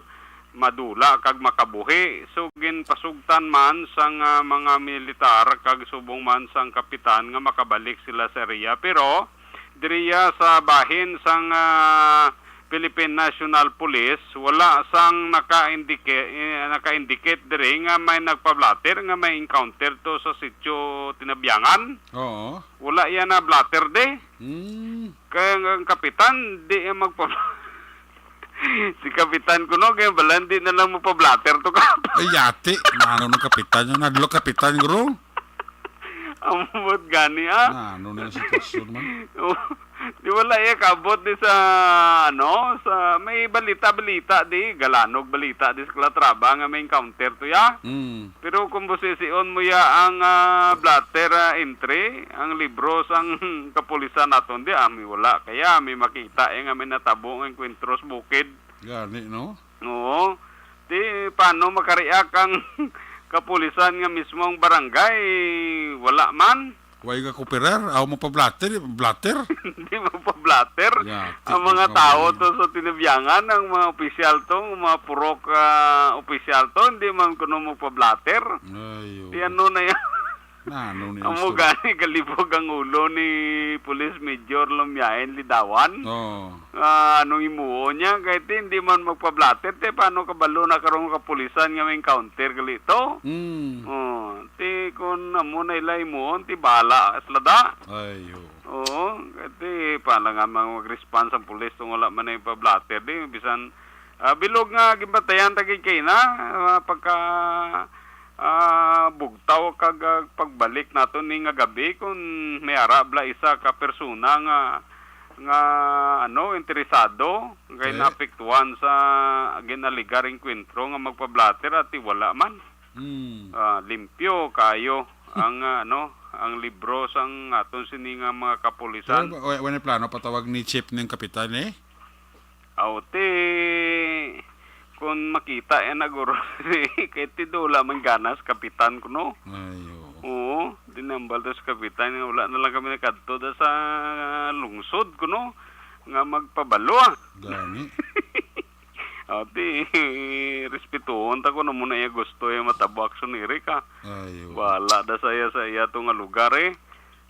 madula kag makabuhi. So, ginpasugtan man sang, ah, mga militar kag subong man sang kapitan nga makabalik sila sa area. Pero diriya sa bahin sang, ah, Philippine National Police, wala sang naka-indicate, eh, naka-indicate diri nga may nagpa-blotter nga may encounter to sa Sitio Tinabiangan. Oo. Wala yan na blotter di. Hmm. Kaya ang kapitan, di yan magpa-, si kapitan kuno, kaya bala, di na lang magpa-blotter to ka. Ay, yati. Ano nung kapitan yun? Nadlo kapitan, guro? Ambot gani, ah. Na, ano na yung sitwasyon man? Oh, di wala iya kaabot di sa, ano, sa may balita-balita di, galanog balita di sa Calatrava nga may encounter to ya. Mm. Pero kung busision mo ya ang, ah, blotter, ah, entry, ang libro sang kapulisan naton di, ah, may wala. Kaya may makita eh, nga may natabo nga enkwentro sa bukid. Gani, no? Oo. Di, paano makareact ang kapulisan nga mismo ang barangay? Wala man. Way ka cooperar? Aw mo pa blotter? Blotter? Hindi mo pa blotter. Yati, ang mga tao to sa Tinabiangan, ang mga opisyal to, ang mga purok, ah, opisyal to, hindi man kuno mo pa blotter. Ayo. Di ano na yan. Na, ano niya Amo istorya? Gani, galibog ang ulo ni Police Major Lumiain Lidawan. Oo. Ah, anong imuon niya? Kay ti, hindi man magpa-blotter, te, paano kabalo na karong kapulisan nga may encounter gali to? Mm. Oh, ti, kung amo na ila imuon, ti, bahala sila da. Ayo. Oo, kay ti, paano nga mag-response ang pulis kung wala man na ipa-blotter, di, bisan, ah, bilog nga gibatayan ta gid kay na, ah, pagka, ah, bugtaw kag, ah, pagbalik nato ni nga gabi kung may ara bala isa ka persona nga, nga, ano, interesado kay Okay. naapektuhan sa ginaligar engkwentro nga magpa-blotter at wala man. Hmm. Ah, limpyo kayo ang, ah, ano, ang libro sang aton sini nga mga kapulisan. Pero wa-, wa-, wala plano patawag ni chief ning kapitan, eh? Aw, ti, kung makita yan na guro, kay ti dula man ganas kapitan kuno. Ay, oo. Oo, dinambal to sa kapitan, wala na lang kami nakadto da sa lungsod kuno, nga magpabalo, ah. Gani. Aw, ti, respetuhon ta kuno muna iya gusto iya matabo aksyon, Eric, ah. Ay, oo. Wala da sa iya, sa iya to nga lugar, eh.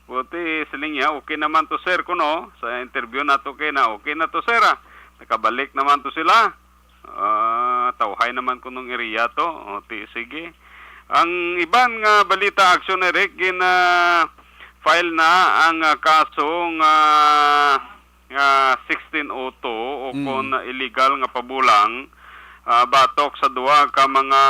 Buti, siling niya, okay naman to, sir, kuno. Sa interview nato kay na, okay na to, sir, ah. Nakabalik naman to sila. Ah, tawhay naman kunong area to. O, ti, sige. Ang iban nga balita, Action Eric, gina-file na ang, ah, kaso nga, nga sixteen oh two o Mm. kon illegal nga pabulang, ah, batok sa duha ka mga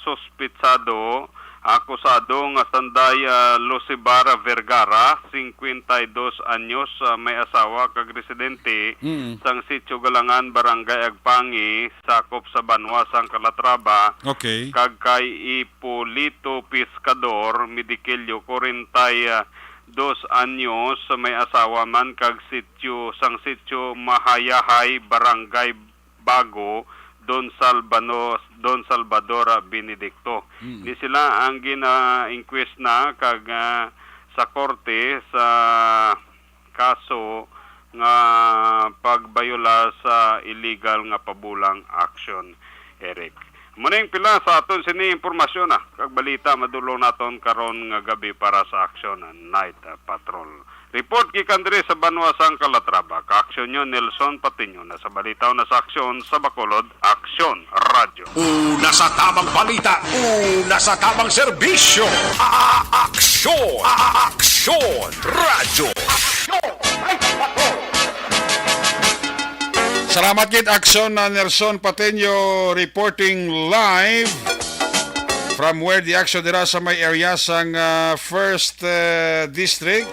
suspitsado, akusado nga sanday, ah, Lucibar Vergara, cincuenta y dos anyos, ah, may asawa kag residente Mm. sang Sitio Galangan, Barangay Agpangi, sakop sa banwa sang Calatrava, Okay. kag kay Ipolito Piscador Midiquillo, kwarenta y dos anyos, may asawa man kag sitio, sang Sitio Mahayahay, Barangay Bago, Don Salvano-, Don Salvador, ah, Benedicto. Mm. Ni sila ang gina-inquest na kag, ah, sa korte sa kaso nga pagbayola sa illegal nga pabulang action, Eric. Muning pila sa aton sini impormasyon, ah, kag balita madulong naton karon nga gabi para sa Action Night Patrol. Report gikan diri sa banwa sang Calatrava. Ka-aksyon nyo, Nelson Patiño, na sa balita o na sa aksyon sa Bacolod, Aksyon Radyo. Una sa tamang balita, una sa tamang serbisyo. A-, a-, aksyon, a-, a-, aksyon, radyo. Aksyon! Ay, patrol! Salamat gid, Aksyon na Nelson Pateño, reporting live from where the action dira sa may area sang, ah, First, ah, District.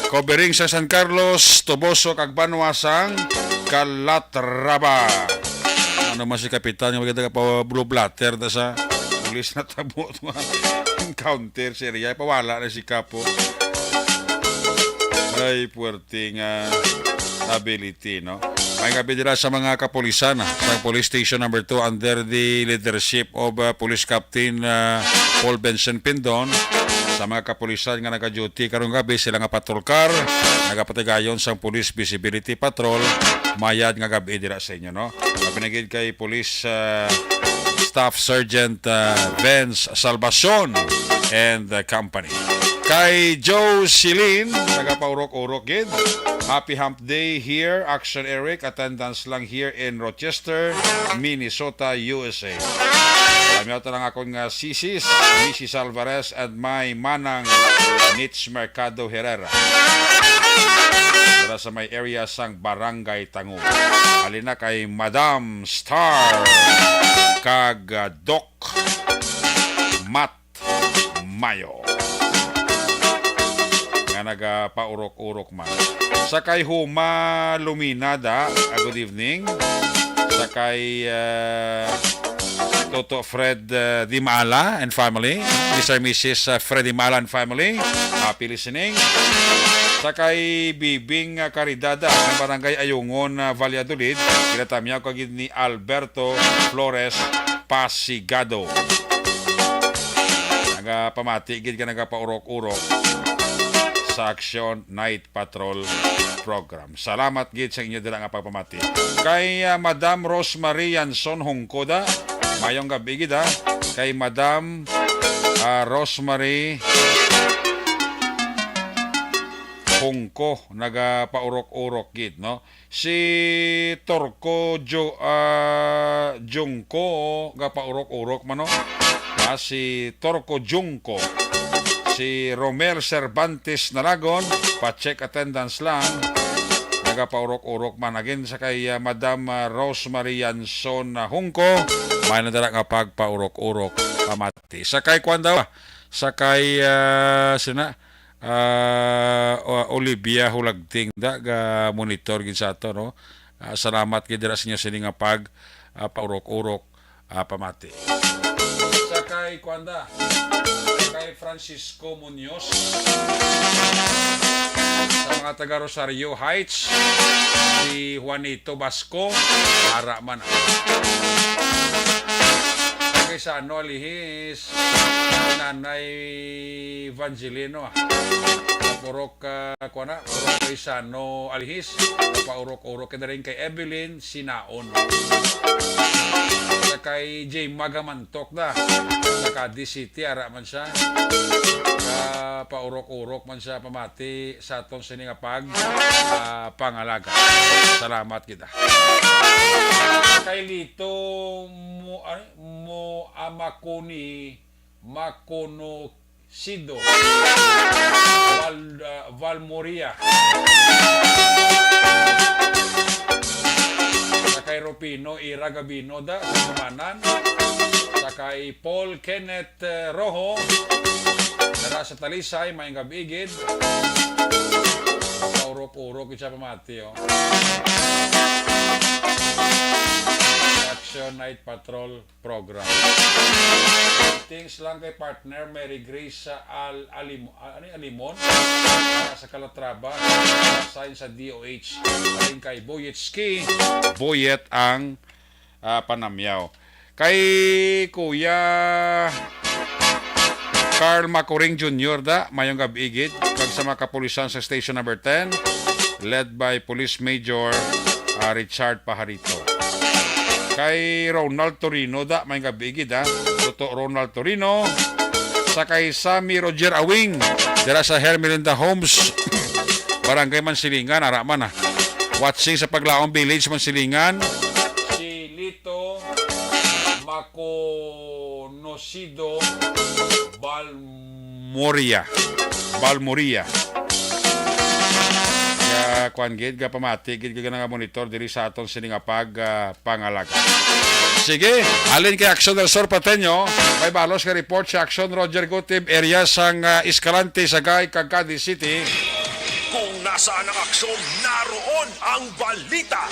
Covering sa San Carlos, Toboso, kag banwa sang Calatrava. Ano man si Kapitan, nga maganda ka pa blue blotter na sa pulis na tabo. Encounter sa area, pawala na si Kapo. Ay, puwerte nga ability, no? Ay gabi dira sa mga kapulisan, ah, sa Police Station Number Two under the leadership of, ah, Police Captain, ah, Paul Benson Pindon. Sa mga kapulisan nga nagaduty karong gabi, sila nga patrol car, nagapatigayon sang Police Visibility Patrol, mayad nga gabi dira sa inyo, no? Labi na gid kay Police, ah, Staff Sergeant, ah, Vince Salvacion and, ah, company. Kay Joe Silin, nagapaurok-urok gid. Happy hump day here, Action Eric. Attendance lang here in Rochester, Minnesota, U S A. Kami ito lang akong, ah, sisis, Missus Alvarez, and my manang, Nitch Mercado Herrera. Para sa may area sang Barangay Tango. Halin na kay Madam Star kag, ah, Doc Matt Mayo nga nagapaurok-urok man. Sa kay Huma Luminada, ah, good evening. Sa kay, ah, Toto Fred, ah, Dimala and family, Mister and Missus, ah, Fred Dimala and family, happy listening. Sa kay Bibing, ah, Caridad, ah, ang Barangay Ayungon, ah, Valladolid, ginatamyaw ka gid ni Alberto Flores Pasigado. Nagapamati gid ka, nagapaurok-urok sa Action Night Patrol Program. Salamat gid sa inyo dira nga pagpamati. Kay, ah, Madam Rosemary Yanson Hungko da, mayong gabi gid, ah. Kay Madam, ah, Rosemary Hungko, nagapaurok-urok gid, no? Si Torco Jo-, ah, Jungko, gapaurok-urok man, no? Ah, si Torco Jungko. Si Romel Cervantes Nalagon, pa-check attendance lang. Nagapaurok-urok man. Again, sa kay, ah, Madam, ah, Rosemary Yanson, ah, Hungko, may nadala nga pagpaurok-urok. Pamati. Sa kay kwan daw, ah, sa kay, ah, sina, ah, O-, Olivia Hulagting da, ga monitor gid sa ato, no? Ah, salamat gid dira sa inyo sini nga pag, ah, paurok-urok, ah, pamati. Sa kay Kwanda, sa kay Francisco Munoz, sa mga taga Rosario Heights, si Juanito Basco, ara man. Sa kay Sano Alihis, Nanay Evangelino, ah. Purok, ah, kuha na, Purok Paisano Alihis, paurok-urok ka na rin kay Evelyn Sinaon. Sa kay J Magamantok na, sa Cadiz City, ara man siya. Ka paurok-urok man siya pamati sa aton sini nga pag, ah, pangalaga. Salamat kita. Sa kay Lito mo, ano, mo Amakuni Makonocido. Val, ah, Valmoria. Sa kay Rufino Ira Gabino da, sa Sumanan. Sa kay Paul Kenneth, eh, Rojo. Dara sa Talisay, may gab-i gid. Sa urok-urok, isa pamati, oh. Action Night Patrol Program. Greetings lang kay partner Mary Grace sa Al-, Alimo-, ah, ano yung Alimon? Ah, sa Calatrava, sign sa D O H. Aling kay Boyet Ski, Boyet ang, ah, panamyaw. Kay Kuya Carl Macuring Junior da, mayong gab-i gid, kag sa mga kapulisan sa Station Number Ten, led by Police Major, ah, Richard Pajarito. Kay Ronald Torino da, may gabi gid, ha. Tuto Ronald Torino. Sa kay Sammy Roger Awing, dira sa Hermelinda Homes, Barangay Mansilingan, ara man, ha. Watching sa Paglaong Village, Mansilingan. Si Lito Maconocido Balmoria. Balmoria. Ga kuan gid, ga pamati gid, ga nga monitor diri sa aton sini nga pag, ah, pangalaga. Sige, halin kay Action del Sur Pateño, may balos nga report si Action Roger Gutib, area sang, ah, Escalante, Sagay, kag Cadiz City. Kung nasaan ang aksyon, naroon ang balita.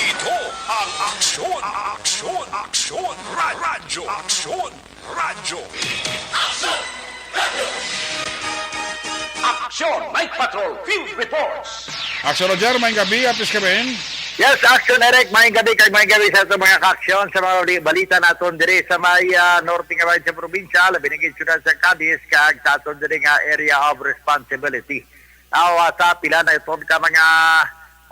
Ito ang Aksyon, Aksyon, Aksyon, Ra-, Radyo, Aksyon, Radyo. Action Night Patrol Field Reports. Action Roger, maayong gabi, apis ka ben. Yes, Action Eric, maayong gabi kag maayong gabi sa atong mga kaaksyon sa mga bali- balita naton diri sa may ah, norte nga bahin sa probinsya, labi na gid siyudad sa Cadiz kag sa aton diri nga area of responsibility. Now, ah, sa pila na iton ka mga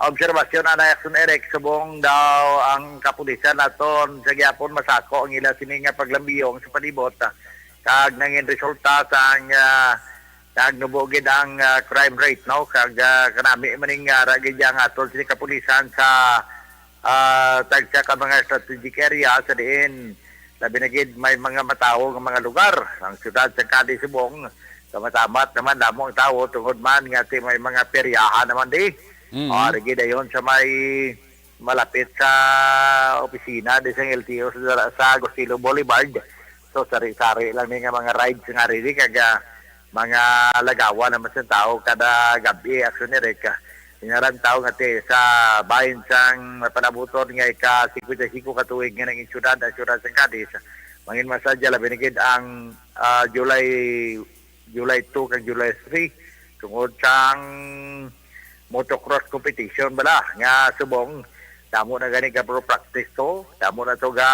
obserbasyon na Action Eric, subong daw ang kapulisan naton sa gihapon masako ang ila sini nga paglambiyong sa palibot, ah, kag nangin resulta sang ah, nagnubo gid ang ah, crime rate, no, kag ah, kanami maning ara gid ang atol sini kapulisan sa ah, tagsa ka mga strategic area sa diin labi na gid may mga matawo nga mga lugar. Ang siyudad sa Cadiz subong, kamatamat naman damo ang tawo tungod man nga ti may mga peryahan naman di. Mm. Ari gid dayon sa may malapit sa opisina di sa L T O sa, sa Agustino Boulevard. So sari-sari lang ni nga mga rides nga ari di kag ah, mga lagawan naman sa tao kada gabi, Action Eric. Inaran tao nga ti sa bahin sang mapanabuton nga ika fifty-five ka tuig nga nangin siyudad ang siyudad sang Cadiz. Mangin masadya labi na gid ang ah, July July two kag July three tungod sang motocross competition bala nga subong damo na gani ka pro practice to, damo na to ga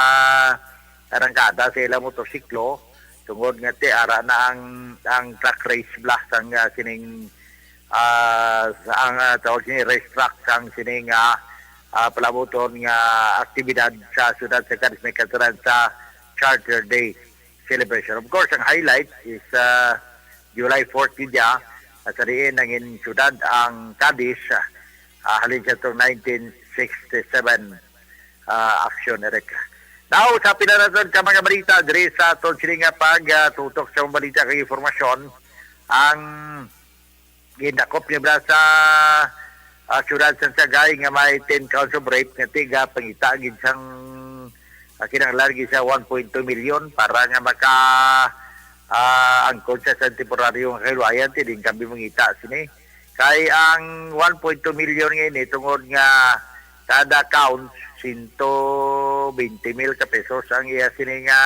arangkada sa ilang motorsiklo tungod nga ti ara na ang ang track race bala sang ah, sining ah, sa- ang ah, tawag ni race track sang sining ah, ah, palabuton nga aktibidad sa siyudad sa Cadiz may katuran sa Charter Day celebration. Of course, ang highlight is ah, July fourth gid ya, sa diin nangin siyudad ang Cadiz ah, halin sa tong nineteen sixty-seven ah, Action Eric. Now, sa pila naton ka mga balita diri sa aton sini nga pag ah, tutok sa mga balita kag informasyon, ang gindakop ni bala sa ah, siyudad sa Sagay nga may ten counts of rape nga tiga pangita gid sang ah, kinahanglan gid sa one point two million para nga maka ah, angkon sa isang temporaryo nga kahilwayan ti din kami mangita sini. Kay ang one point two million nga ini tungod nga kada count sento bente mil ka pesos ang iya sini nga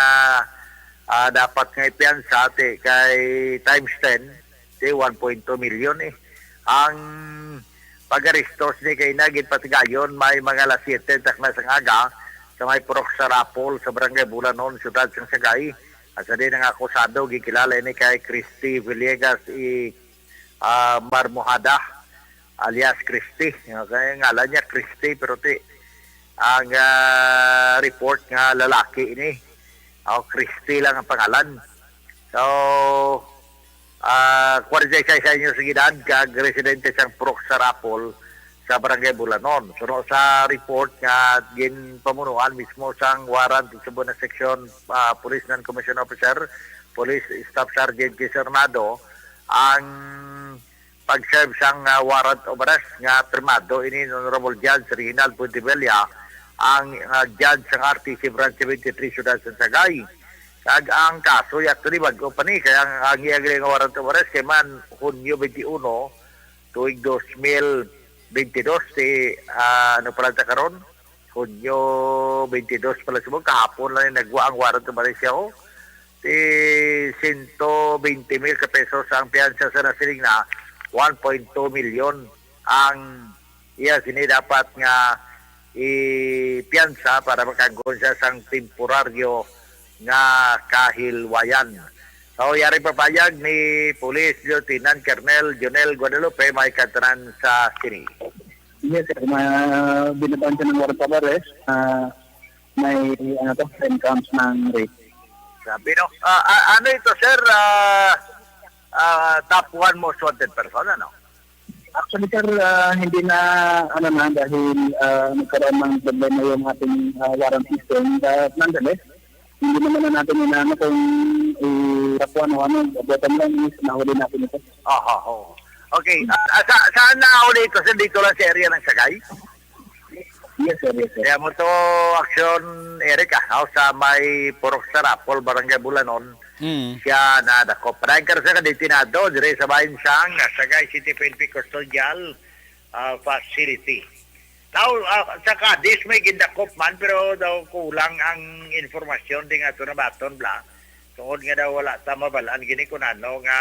ah, dapat nga ipiyansa ti kay times ten ti one point two million eh. Ang pag-aresto sini kay na ginpatigayon may mga alas siyete takna sang aga sa may Purok Sarapol sa Barangay Bulanon, Siyudad sang Sagay. Asa din ang akusado ginkilala ini kay Christy Villegas i ah, Marmojada alias Christy. Okay, ngalan niya Christy pero ti ang ah, report nga lalaki ini. O Christy lang ang pangalan. So, ah, forty-six anyos ang edad kag residente sang Purok Sarapol sa Barangay Bulanon. Suno sa report nga ginpamunuan mismo sang warrant sa Buenas Section ah, Police Non-Commissioned Officer, Police Staff Sergeant K. Sernado, ang pag-serve sang ah, warrant of arrest nga pirmado ini ni Honorable Judge Reginald Puentebella, ang ah, judge sang R T C Branch seventy-three Siyudad sang Sagay. Kag ang kaso, actually, bag-o pa ni, kay ang, ang iya gali nga warrant of arrest kay man Hunyo twenty-one, tuig dos mil bente dos, ti, ah, ano pa lang ta karon? Hunyo twenty-two pa lang subong, kahapon lang ni nagwa ang warrant of arrest siya, oh. Ti sento bente mil ka pesos ang piyansa sa nasiling na one point two million ang iya sini dapat nga ipiyansa para makaangkon siya sang temporaryo nga kahilwayan. So, yari papayag ni Police Lieutenant Colonel Jonel Guadalupe may katanan sa sini. Yes, sir. Ma binabaan siya ng warrant of arrest. Ah, may ano to, ten counts ng rape. Sabi no, ah, ah, ano ito, sir? Ah, ah, top one most wanted person, ano? Actually, sir, ah, hindi na ano na dahil ah, nagkaroon ng problema yung ating ah, warrant system. But nonetheless, hindi naman na natin inaano kung i-rapuan o ano. Bottom line is nahuli natin ito. Aha, oo. Okay, ah, ah, sa, saan na uli ito, sir? Dito lang sa area ng Sagay? Yes, sir. Yes, sir. Kaya mo to action, Eric, ah, no? Sa may Purok Sarapol, Barangay Bulanon, Mm. siya nadakop. Padayon ka sa kadetinado, dire sa Bayan Sang, Sagay City P N P Custodial ah, Facility. Now, ah, sa Cadiz may gindakop man, pero daw kulang ang informasyon di nga ito nabaton bla. Tungod nga daw wala ta mabalaan gini kung ano nga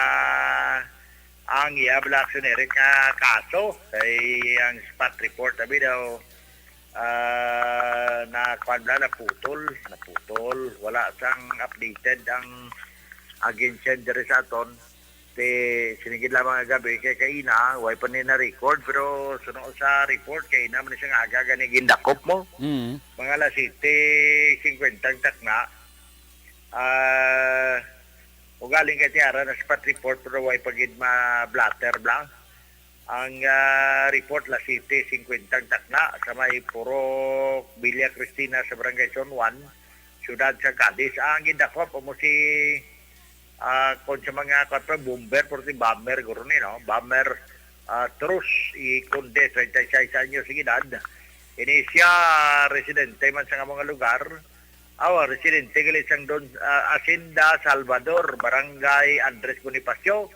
ang iya bala aksyon, Eric, nga kaso. Kay ang spot report, abi daw, ah, na kuwan bala, naputol, naputol. Wala sang updated ang agensya diri sa aton. Ti, sinigid lamang nga gabi kay kaina, way pa ni na-record, pero suno sa report, kaina man siya nga aga gani gindakop mo. Mm. Mga alas siyete cincuenta ang takna. Ah, ugaling kay tiara na spot report, pero way pa gid ma-blotter bla. Ang, ah, report, alas siyete cincuenta ang takna sa may Purok Villa Cristina sa Barangay San Juan, siyudad sa Cadiz. Ang gindakop amo si, ah, kon sa mga kuwan pa, bomber, pwerte bomber, guro ni, no? Bomber, ah, Cruz y Conde, treinta y seis anyos ang edad. Ini siya residente man sa mga lugar. Aw, residente gali sang Don, ah, Hacienda Salvador, Barangay Andres Bonifacio.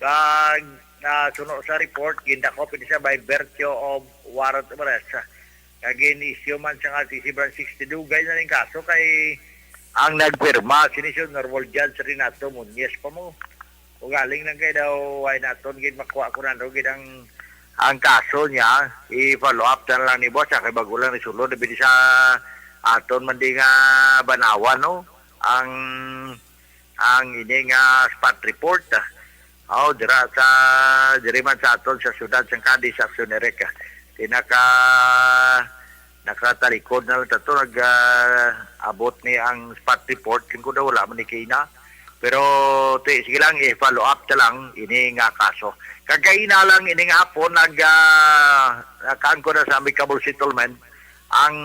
Kag, ah, suno sa report, gindakop ini siya by virtue of warrant of arrest. Kag gin-issue man sa nga T C Branch sixty, dugay na ning kaso kay ang nagpirma sini si Honorable Judge Renato Muñez pa mo. Ugaling lang kay daw ay naton gid makuha kung ano gid ang, ang kaso niya. I-follow up na lang ni boss, ah, kay bago lang ni sulod, abi sa aton man di nga banawan, no? Ang, ang ini nga spot report, ah. Oh, dira sa, diri man sa aton sa siyudad sang Cadiz, Action Eric, ah. Tinaka, nakatalikod na lang tato, nag, ah, abot ni ang spot report, lingkod na wala man ni kaina. Pero, ti, sige lang, i-follow up ta lang ini nga kaso. Kag kaina lang ini nga hapon, nag, ah, nakaangkon na sa amicable settlement ang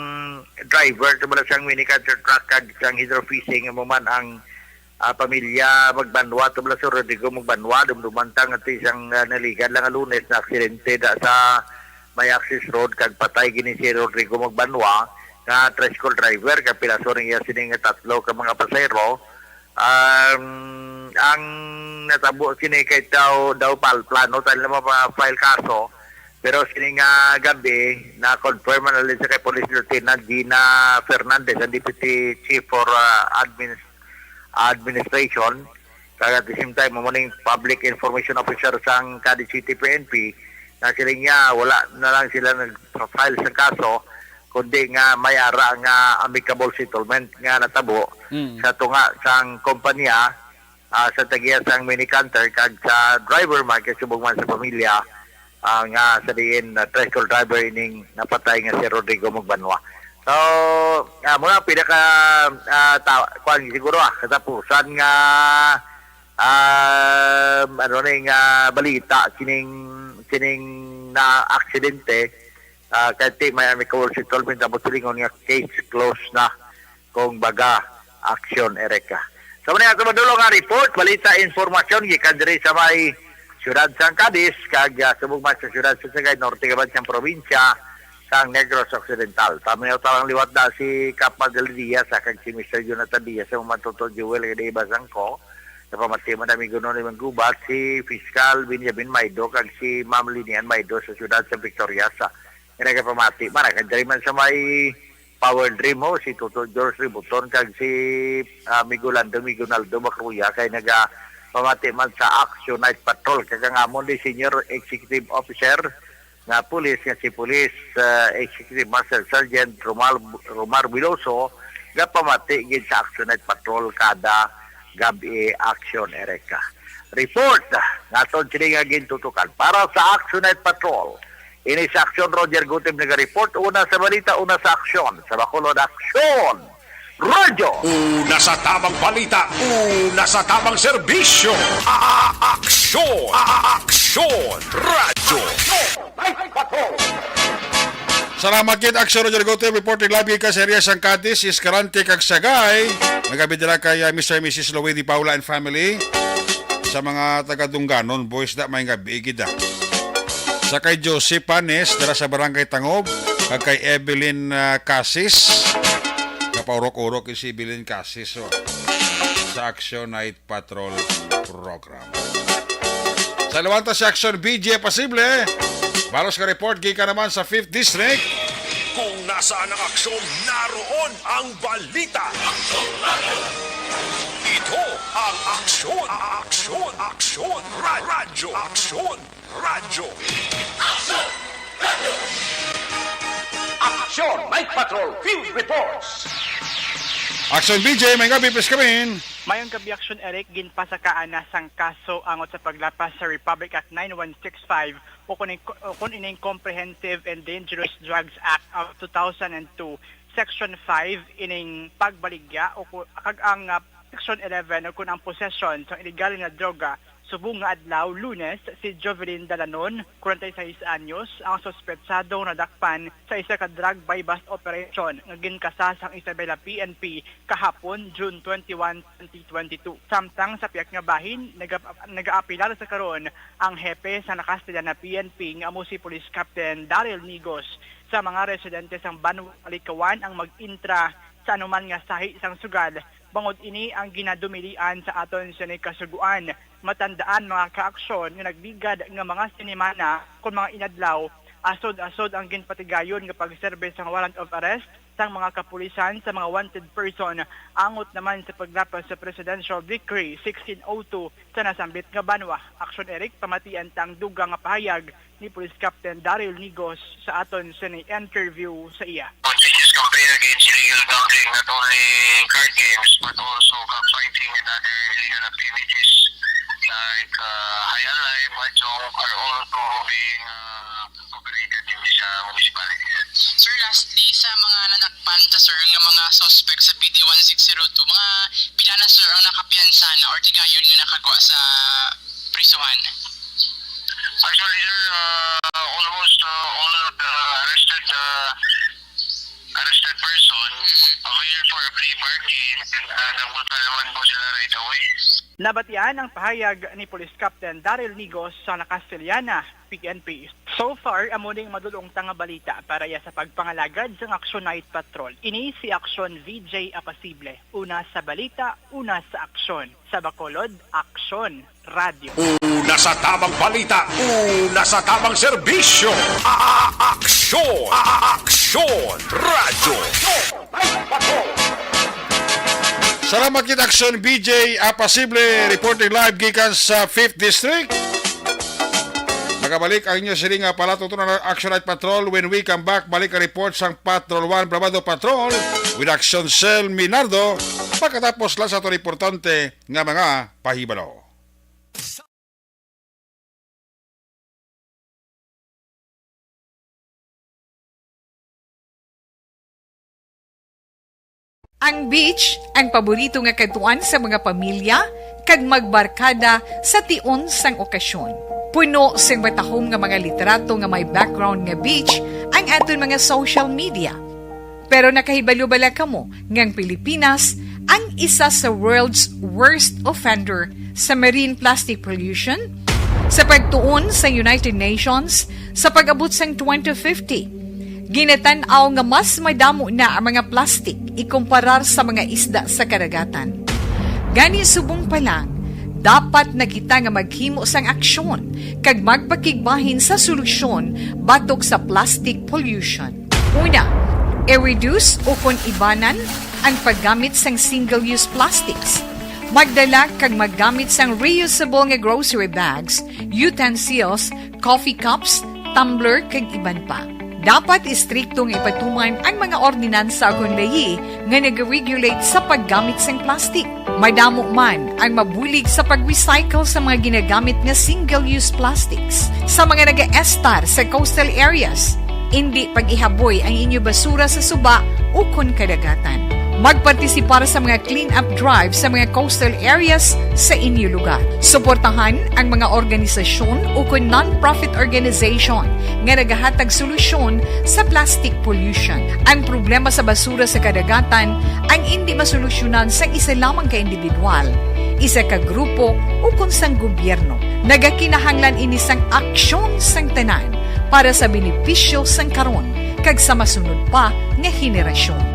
driver to bala sang mini cancer truck kag sang hydro fishing, amo man ang, ah, pamilya Magbanwa to bala sa Rodrigo Magbanwa, dumduman ta nga ti sang, ah, naligan lang nga Lunes na aksidente da sa may access road kag patay gini si Rodrigo Magbanwa nga tricycle driver kag piraso ning iya sini nga tatlo ka mga pasahero. Um, ang natabo sini kay daw, daw pal-, plano tayo na mapa-file kaso, pero sini nga gabi, na-confirm na lang sa kay Police Lieutenant Gina Fernandez, ang Deputy Chief for, ah, Admin-, Administration, kag at the same time, amo ning Public Information Officer sang Cadiz City P N P, na sila niya, wala na lang sila nag-file sa kaso, kundi nga may ara nga amicable settlement nga natabo Mm. sa tunga sang kompanya, ah, sa tag-iya sang mini canter kag sa driver man kay subong man sa pamilya, ah, nga sa diin, ah, tricycle driver ining napatay nga si Rodrigo Magbanwa. So, ah, muna pila ka, ah, ta-, kuwan, siguro, ah, katapusan nga, ah, ano ni nga balita sining, sining na aksidente, ah, kay ti may amicable settlement, tapos silingon nga case closed na, kung baga, action, Erica. Sa mga ato madulong nga report, balita, informasyon, gikan diri sa may siyudad sang Cadiz, kag, ah, subong man sa siyudad sa Sagay, norte ka man siyang probinsya sang Negros Occidental. Tamayaw talang liwat na si Kap Magdalene Diaz, ah, kag si Mister Jonathan Diaz, sa mga Toto Jewel, kag iba sang ko. Napamati man ang amigo nun, Imang Gubat, si Fiscal Benjamin Maido, kag si Ma'am Linian Maido sa siyudad sa Victorias, ah. Kaya nagapamati man, ah, kag diri man sa may Power Dream ho, si Toto George Ributon kag si, ah, Migo Lando, Migo Naldo Macruya kay nagapamati man sa Action Night Patrol. Kag ang amon di Senior Executive Officer nga pulis nga si Police, ah, Executive Master Sergeant Romar, Romar Veloso, gapamati gid sa Action Night Patrol kada gab-i, Action Erica. Report, nga aton sini nga gintutukan para sa Action Night Patrol. Ini sa Aksyon, Roger Gutib naga-report. Una sa balita, una sa aksyon. Sa Bacolod, Aksyon! Radyo! Una sa tamang balita, una sa tamang serbisyo. A-, a-, aksyon! A-, a-, aksyon! Radyo! Salamat gid, Aksyon, Roger Gutib. Reporting live gid ka sa area sang Cadiz, Escalante, kag Sagay. Nagabidala kay, ah, Mister and Missus Louie Di Paula and family. Sa mga taga Dunganon, boys, da, may nga bigid, ah. Sa kay Josie Panes, dira sa Barangay Tangob, kag kay Evelyn, ah, Casis. Kapaurok-urok si Evelyn Casis, oh. Sa Action Night Patrol Program. Sa Luwanta sa Action, B J Pasible. Balos nga report, gikan naman sa Fifth District. Kung nasaan ang aksyon, naroon ang balita. Ito ang Aksyon, Aksyon, Aksyon, Radyo. Aksyon Radyo. Aksyon Night Patrol Field Reports. Aksyon B J, may gabi, please come in. Mayong gabi, Aksyon Eric. Ginpasakaan na sang kaso angot sa paglapas sa Republic Act nine one six five o kun, o kun ining Comprehensive and Dangerous Drugs Act of two thousand and two, Section five, ining pagbaligya o ku-, kag ang, ah, Section eleven o kun ang possession sang illegal nga droga subong nga adlaw, Lunes, si Jovelyn Dalanon, forty-six anyos, ang suspetsado nga nadakpan sa isa ka drug buy-bust operation nga ginkasa sang Isabela P N P kahapon, June twenty-one, twenty twenty-two. Samtang sa pihak nga bahin, nagap-, nagaapilar sa karon ang hepe sa Nakastellana P N P nga amo si Police Captain Daryl Nigos sa mga residente sang Banwa Kalikawan ang mag-intra sa anuman nga sahi sang sugal, bangod ini ang ginadumilian sa aton sini kasugoan. Matandaan, mga kaaksyon, nga nagligad nga mga sinimana kon mga inadlaw, asod-asod ang ginpatigayon nga pagserbe sang warrant of arrest sang mga kapulisan sa mga wanted person, angot naman sa paglapas sa Presidential Decree sixteen oh two sa nasambit nga banwa. Aksyon Eric, pamatian ta ang dugang nga pahayag ni Police Captain Daryl Nigos sa aton sini interview sa iya. Continuous campaign against illegal gambling, not only card games, but also cockfighting and other illegal activities like, uh, high and life, mahjong are also being, uh, operated in this, uh, municipality. Sir, lastly, sa mga nadakpan ta, sir, nga mga suspect sa P D one six zero two, mga pila na, sir, ang nakapiyansa na or tigayon nga nakagwa sa prisuhan? Actually, sir, uh, almost, uh, all of the arrested, uh, arrested person avail for a plea bargain and, uh, nagbuta naman po sila right away. Nabatian ang pahayag ni Police Captain Daryl Nigos sa Nakastellana P N P. So far, amo ning madulong ta nga balita para ya sa pagpangalagad sang Action Night Patrol. Ini si Action V J Apasible, una sa balita, una sa aksyon. Sa Bacolod, Aksyon Radyo. Una sa tamang balita, una sa tamang serbisyo. A-, a-, aksyon. A-, a-, aksyon. Radyo. Salamat kita, Aksyon B J Apasible, reporting live gikan sa Fifth District. Magabalik ang inyo siling nga palatutunan, Action Night Patrol. When we come back, balik ang report sang Patrol One Bravado Patrol with Action Cell Minardo. Pagkatapos lang sa aton importante nga mga pahibalo. Ang beach, ang paborito nga kadtuan sa mga pamilya kag magbarkada sa tion sang okasyon. Puno sing matahom nga mga litrato nga may background nga beach ang aton mga social media. Pero nakahibalo bala kamo nga ang Pilipinas ang isa sa world's worst offender sa marine plastic pollution? Sa pagtuon sa United Nations, sa pag-abot sang twenty fifty, ginatan-aw nga mas madamo na ang mga plastik ikumparar sa mga isda sa kadagatan. Gani, subong pa lang, dapat na kita nga maghimo sang aksyon kag magpakigbahin sa solusyon batok sa plastic pollution. Una, i-reduce o kon ibanan ang paggamit sang single-use plastics. Magdala kag maggamit sang reusable nga grocery bags, utensils, coffee cups, tumbler, kag iban pa. Dapat istrikto nga ipatuman ang mga ordinansa kon layi nga nag-regulate sa paggamit sang plastic. Madamo man ang mabulig sa pag-recycle sa mga ginagamit nga single-use plastics. Sa mga nagaestar sa coastal areas, indi pag-ihaboy ang inyo basura sa suba ukon kadagatan. Magpartisipar sa mga clean-up drive sa mga coastal areas sa inyo lugar. Suportahan ang mga organisasyon ukon non-profit organization nga nagahatag solusyon sa plastic pollution. Ang problema sa basura sa kadagatan ang indi masolusyonan sang isa lamang ka individual, isa ka grupo, ukon sang gobyerno. Nagakinahanglan ini sang aksyon sang tanan para sa benepisyo sang karon kag sa masunod pa nga henerasyon.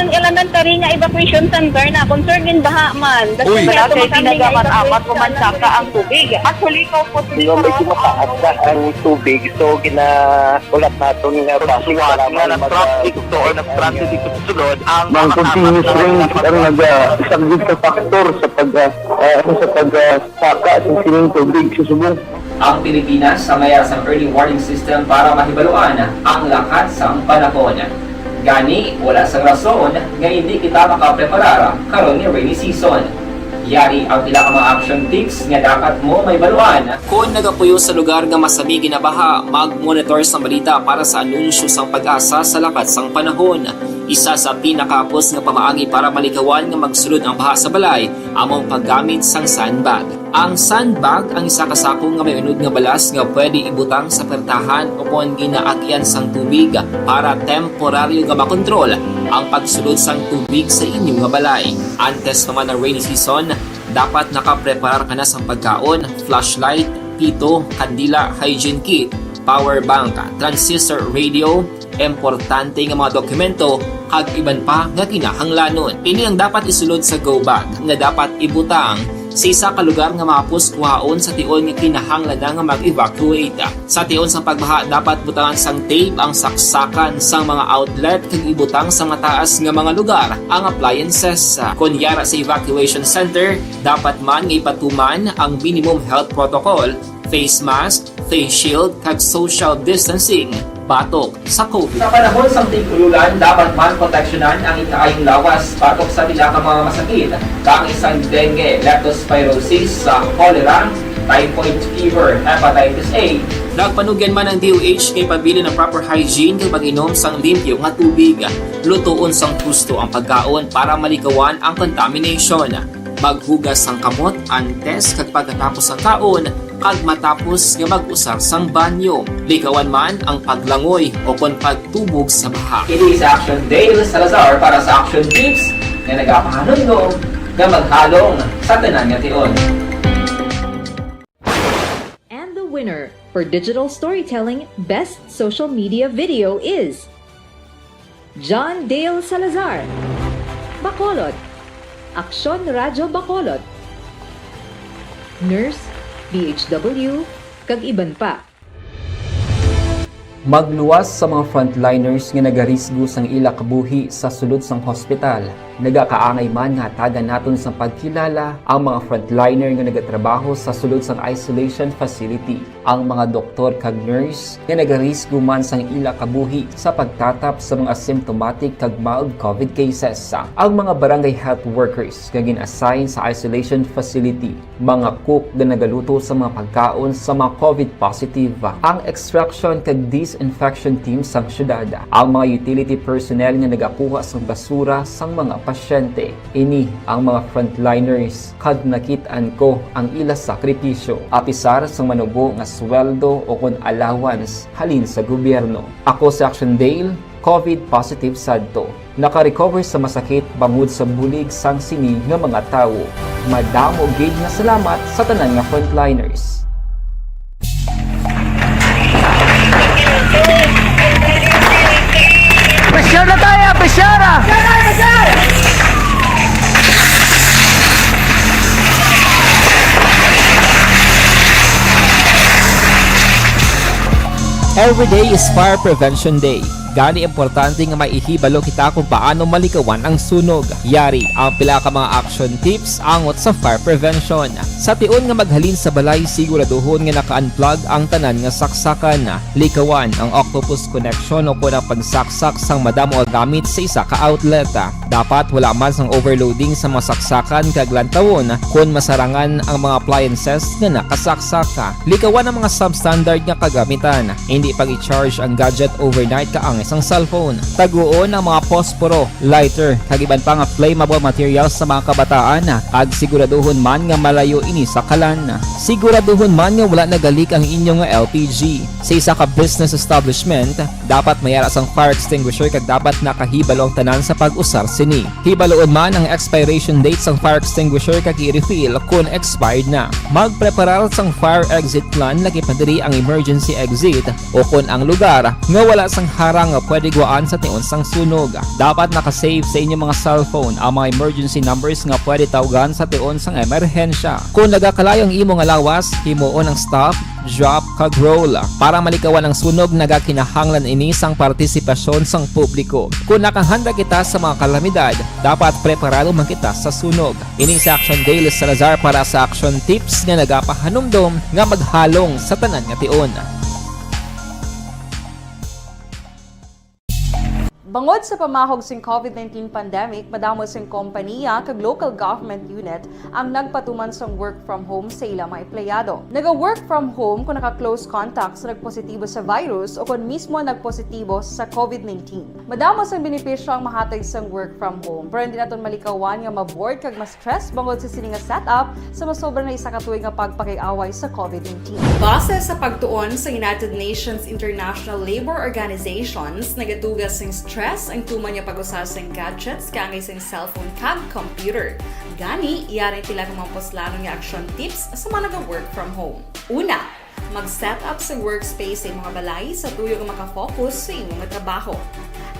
Ang elementary nga evacuation center na concern din baha man. Uy. Wala kay ginagamat-amat o mansaka ang tubig. Actually, ikaw po, medyo mataas na ang tubig, so gina-, ulat naton nga basic nga nag-traffic to or nag-transit dito sa sulod ang mga continuous rain ang nag-, ah, isang big factor sa pag, ah, ah, sa pag, ah, saka sa sining tubig sa subong. Ang Pilipinas sa mayara sang early warning system para mahibaluan ang lakat sang panahon. Gani, wala sang rason nga hindi kita makapreparar karon nga rainy season. Yari ang pila ka mga action tips nga dapat mo mahibaluan. Kon nagapuyo sa lugar nga masami ginabaha, mag-monitor sang balita para sa anunsyo sang PAGASA sa lakat sang panahon. Isa sa pinakahapos nga pamaagi para malikawan nga magsulod ang baha sa balay amo ang paggamit sang sandbag. Ang sandbag ang isa ka sako nga may unod nga balas nga pwede ibutang sa pertahan o kon ginaagyan sang tubig para temporaryo nga makontrol ang pagsulod sang tubig sa inyo nga balay. Antes pa man ang rainy season, dapat nakapreparar ka na sang pagkaon, flashlight, pito, kandila, hygiene kit, power bank, transistor radio, importante nga mga dokumento, kag iban pa nga kinahanglanon. Ini ang dapat isulod sa go bag nga dapat ibutang sa isa ka lugar nga mahapos kuhaon sa tion nga kinahanglan na nga mag-evacuate. Sa tion sang pagbaha, dapat butangan sang tape ang saksakan sang mga outlet kag ibutang sa mataas nga mga lugar ang appliances. Kon yara sa evacuation center, dapat man nga ipatuman ang minimum health protocol, face mask, face shield, kag social distancing batok sa COVID. Sa panahon sang tig-ululan, dapat man proteksyonan ang ikaayong lawas batok sa pila ka mga masakit, kaangay sang dengue, leptospirosis, sa cholera, typhoid fever, hepatitis A. Nagpanugyan man ang D O H nga ipabilin ang proper hygiene kag pag-inom sang limpyo nga tubig. Lutoon sang husto ang pagkaon para malikawan ang contamination. Maghugas sang kamot antes kag pagkatapos sang kaon kag matapos nga mag-usar sang banyo. Likawan man ang paglangoy o kon pagtubog sa baha. Ini si Action Dale Salazar para sa Action Tips nga nagapahanumdom nga maghalong sa tanan nga tion. And the winner for digital storytelling best social media video is John Dale Salazar, Bacolod, Aksyon Radyo Bacolod, Nurse, D H W, kag iban pa. Magluwas sa mga frontliners nga nagarisgo sang ila kabuhi sa sulod sang hospital. Nagakaangay man nga hatagan naton sang pagkilala ang mga frontliner nga nagatrabaho sa sulod sang isolation facility, ang mga doktor kag nurse nga nagarisgo man sang ila kabuhi sa pagtatap sa mga symptomatic kag mild COVID cases, ang mga barangay health workers nga gin-assign sa isolation facility, mga cook nga nagaluto sa mga pagkaon sa mga COVID positive, ang extraction kag disinfection team sang syudad, ang mga utility personnel nga nagakuha sang basura sang mga pasyente. Ini ang mga frontliners, kag nakit-an ko ang ila sakripisyo, apisar sang manubo nga sweldo o kon allowance halin sa gobyerno. Ako si Action Dale, COVID positive sadto. Naka-recover sa masakit bangod sa bulig sang sini nga mga tawo. Madamo gid nga salamat sa tanan nga frontliners. Pressure na tayo! Pressure! Every day is Fire Prevention Day. Gani, importante nga maihibalo kita kung paano malikawan ang sunog. Yari ang pila ka mga action tips angot sa fire prevention. Sa tion nga maghalin sa balay, siguraduhon nga naka-unplug ang tanan nga saksakan. Likawan ang octopus connection o kon ang pagsaksak sang madamo nga gamit sa isa ka outlet. Dapat wala man sang overloading sa mga saksakan kag lantawon kon masarangan ang mga appliances nga nakasaksak. Likawan ang mga substandard nga kagamitan. Indi pag-i-charge ang gadget overnight kaangay sang cellphone. Taguon ang mga posporo, lighter, kag iban pa nga flammable materials sa mga kabataan, kag siguraduhon man nga malayo ini sa kalan. Siguraduhon man nga wala nagalik ang inyo nga L P G. Sa isa ka business establishment, dapat may ara sang fire extinguisher kag dapat nakahibalo ang tanan sa pag-usar sini. Hibaluon man ang expiration date sang fire extinguisher kag i-refill kon expired na. Magpreparar sang fire exit plan, lakip na diri ang emergency exit o kon ang lugar nga wala sang harang nga pwede gwaan sa tion sang sunog. Dapat naka-save sa inyo mga cellphone ang mga emergency numbers nga pwede tawgan sa tion sang emerhensya. Kung nagakalayo ang imo nga lawas, himuon ang stop, drop, kag roll. Para malikawan ang sunog, nagakinahanglan ini sang partisipasyon sang publiko. Kung nakahanda kita sa mga kalamidad, dapat preparado man kita sa sunog. Ini si Action Dale Salazar para sa Action Tips nga nagapahanumdom nga maghalong sa tanan nga tion. Bangod sa pamahog sing COVID nineteen pandemic, madamo sing kompaniya kag local government unit ang nagpatuman sang work from home sa ila mga empleyado. Naga-work from home kung naka-close contact sa nagpositibo sa virus o kon mismo nagpositibo sa COVID nineteen. Madamo sang benepisyo ang mahatag sang work from home, pero hindi naton malikawan nga ma-bored kag ma-stress bangod sa sini nga setup sa masobra na isa ka tuig nga pagpakig-away sa COVID nineteen. Base sa pagtuon sa United Nations International Labour Organizations, nagatuga sing stress ang tuman nga pag-usa sing gadgets kaangay sing cellphone kag computer. Gani, yari ang pila ka mga puslanon nga action tips sa mga naga-work from home. Una, mag-set up sa workspace sa imong balay sa tuyo nga makafocus sa imong trabaho.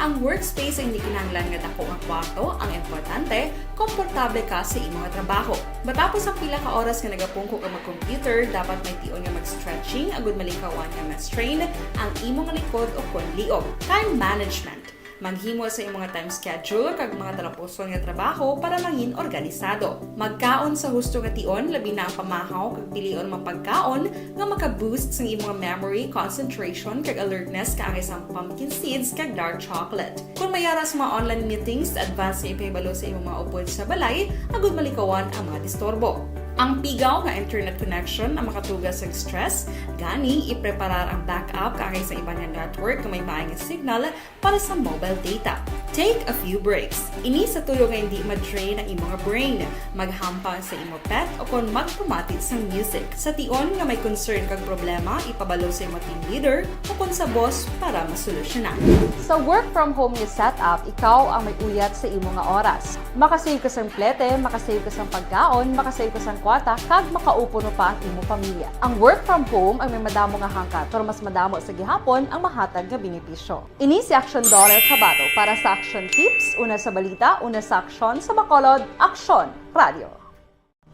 Ang workspace ay hindi kinahanglan nga dako nga kwarto, ang importante, komportable ka sa imong trabaho. Matapos ang pila ka oras nga nagapungko ka mag-computer, dapat may tion nga mag-stretching agud malikawan nga ma-strain ang imong likod o kon liog. Time management. Maghimo sa imong time schedule kag mga talapuson nga trabaho para mangin organisado. Magkaon sa husto nga tion, labi na ang pamahaw kag pilion mga pagkaon nga maka-boost sang imong memory, concentration, kag alertness kaangay sang pumpkin seeds kag dark chocolate. Kung may ara sa mga online meetings, advance nga ipahibalo sa imong mga upod sa balay agud malikawan ang mga disturbo. Ang pigaw nga internet connection ang makatuga sa stress, gani ipreparar ang backup kaangay sa iban nga network nga may maay nga signal para sa mobile data. Take a few breaks. Ini sa tuyo nga hindi ma-drain ang imong brain. Maghampang sa imo pet o kon magpamati sang music. Sa tion nga may concern kag problema, ipabalo sa imo team leader o kon sa boss para masolusyonan. Sa work from home nga setup, ikaw ang may uyat sa imo nga oras. Makasave ka sang plete, makasave ka sang pagkaon, makasave ka sang kwarta, kag makaupuno pa ang imo pamilya. Ang work from home ang may madamo nga hangkat, pero mas madamo sa gihapon ang mahatag nga benepisyo. Ini si Action Dollar Kabato para sa Action Tips, una sa balita, una sa aksyon, sa Bacolod, Aksyon Radio.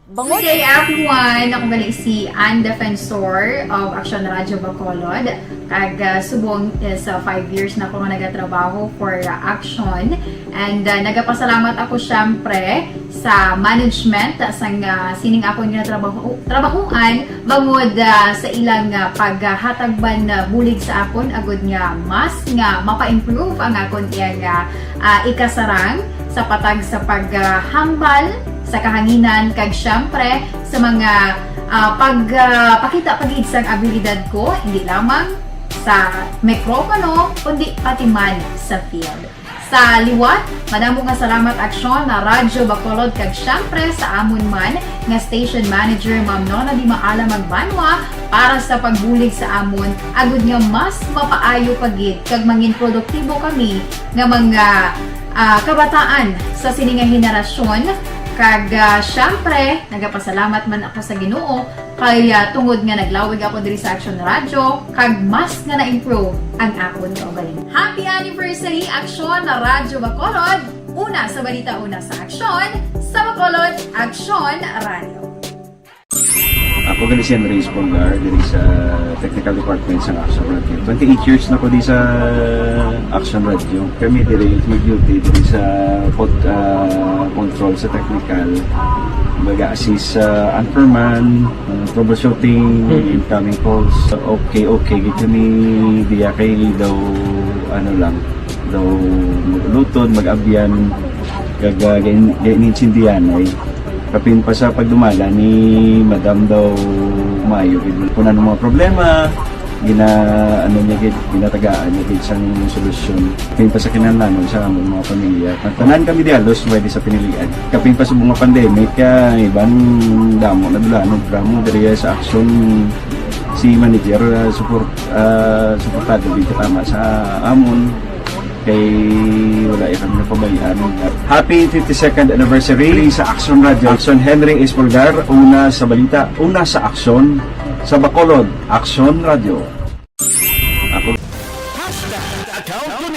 Bangod Good day, everyone. Ako gali si Ann Defensor of Action Radio Bacolod. Kag, ah, subong is, ah, five years na ako nga nagatrabaho for, ah, Action. And, ah, nagapasalamat ako, syempre, sa management, ah, sang, ah, sining akon nga trabaho, trabahoan, bangod, ah, sa ilang, ah, paghatag man, ah, bulig sa akon, agud nga mas nga mapa-improve ang akon iyang, ah, ah, ikasarang sa patag sa paghambal sa kahanginan, kag syempre sa mga, ah, pag, ah, pakita pa gid sang abilidad ko, hindi lamang sa mikropono, kundi pati man sa field. Sa liwat, madamo nga salamat, Aksyon na Radyo Bacolod, kag syempre sa amon man nga station manager, Ma'am Nona Di Maala Magbanwa, para sa pagbulig sa amon, agud nga mas mapaayo pa gid kag mangin produktibo kami nga mga, ah, kabataan sa sini nga henerasyon. Kag, ah, syempre, nagapasalamat man ako sa Ginoo kay, ah, tungod nga naglawig ako diri sa Action Radio, kag mas nga na-improve ang akon kaugalingon. Happy anniversary, Action na Radyo Bacolod! Una sa balita, una sa aksyon, sa Bacolod, Action Radio. Ako gali si Henry Espolgar, diri sa Technical Department sa Action Radio. Twenty-eight years na ko di sa Action Radio. Kami diri mag-duty diri sa pod, ah, control sa technical. Baga assist sa anchorman, ah, troubleshooting, incoming calls. Okay, okay, gid kami diya kay daw, ano lang, daw mag-ulutod, mag-abyan, kag, ah, gain-, gain-, intindihan ay kapin pa sa pagdumala ni Madam daw maayo gid. Kung ano mga problema, gina-, ano niya gid, ginatagaan niya gid sang solusyon. Kapin pa sa kinahanglanon sa amon mga pamilya. Ang tanan kami di halos pwede sa pinilian. Kapin pa sa mga pandemic, kaya iban damo na dula, no, drama diri sa aksyon si manager, ah, support, ah, suportado gid tama sa amon. Kay wala ya kami napabayaan. Happy fifty-second anniversary sa Action Radio. Action Henry Espolgar, una sa balita, una sa aksyon, sa Bacolod, Action Radio. Ako. Hashtag account ko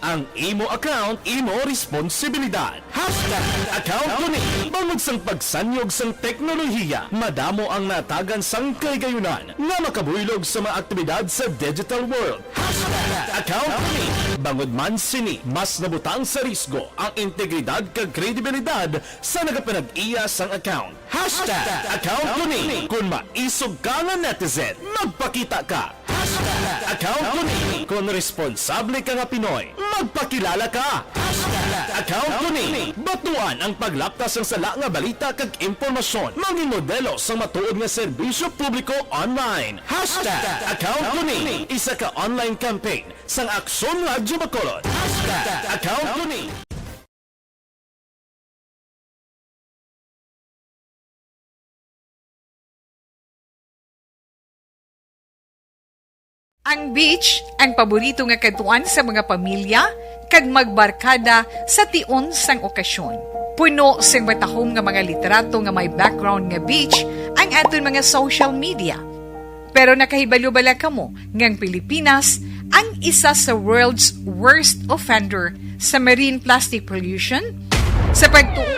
Ang imo account, imo responsibilidad. Hashtag account ko ni. Bangod sang pagsanyog sang teknolohiya, madamo ang natagan sang kahigayunan nga makabuylog sa mga aktibidad sa digital world. Hashtag account ko ni. Bangod man sini, mas nabutang sa risgo ang integridad kag kredibilidad sa nagapanag-iya sang account. Hashtag account ko ni. Kung maisog ka nga netizen, magpakita ka. Hashtag account ko ni. Kung responsable ka nga Pinoy, magpakilala ka. Hashtag account ko ni. Batuan ang paglapta sang sala nga balita kag impormasyon. Mangin modelo sang matuod nga serbisyo publiko online. Hashtag account ko ni. Isa ka online campaign sang Aksyon Radyo Bacolod. Hashtag account ko ni. Ang beach, ang paborito nga kadtuan sa mga pamilya kag magbarkada sa tion sang okasyon. Puno sing matahom nga mga litrato nga may background nga beach ang aton mga social media. Pero nakahibalo bala kamo nga ang Pilipinas ang isa sa world's worst offender sa marine plastic pollution? Sa pagtu-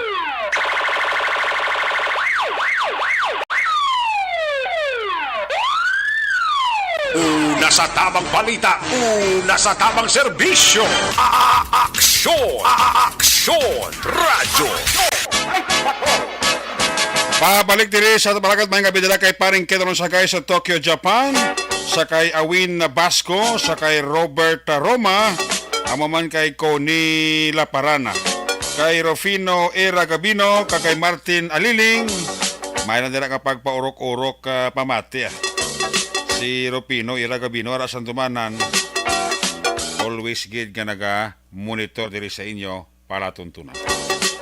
Una sa tamang balita, una sa tamang serbisyo. A-, a-, aksyon, a-, a-, aksyon, radyo. Pabalik diri sa Tabalagad, may nga bidala kay paring Kedron Sagay sa Tokyo, Japan, sa kay Awin Basco, sa kay Robert Roma, amo man kay Connie Laparana, kay Rufino Era Gabino, kag kay Martin Aliling. May lang dira ka pagpaurok-urok, ah, pamati, ah. Si Rufino Era Gabino, ara sa Dumanan, always gid nga naga-monitor diri sa inyo palatuntunan.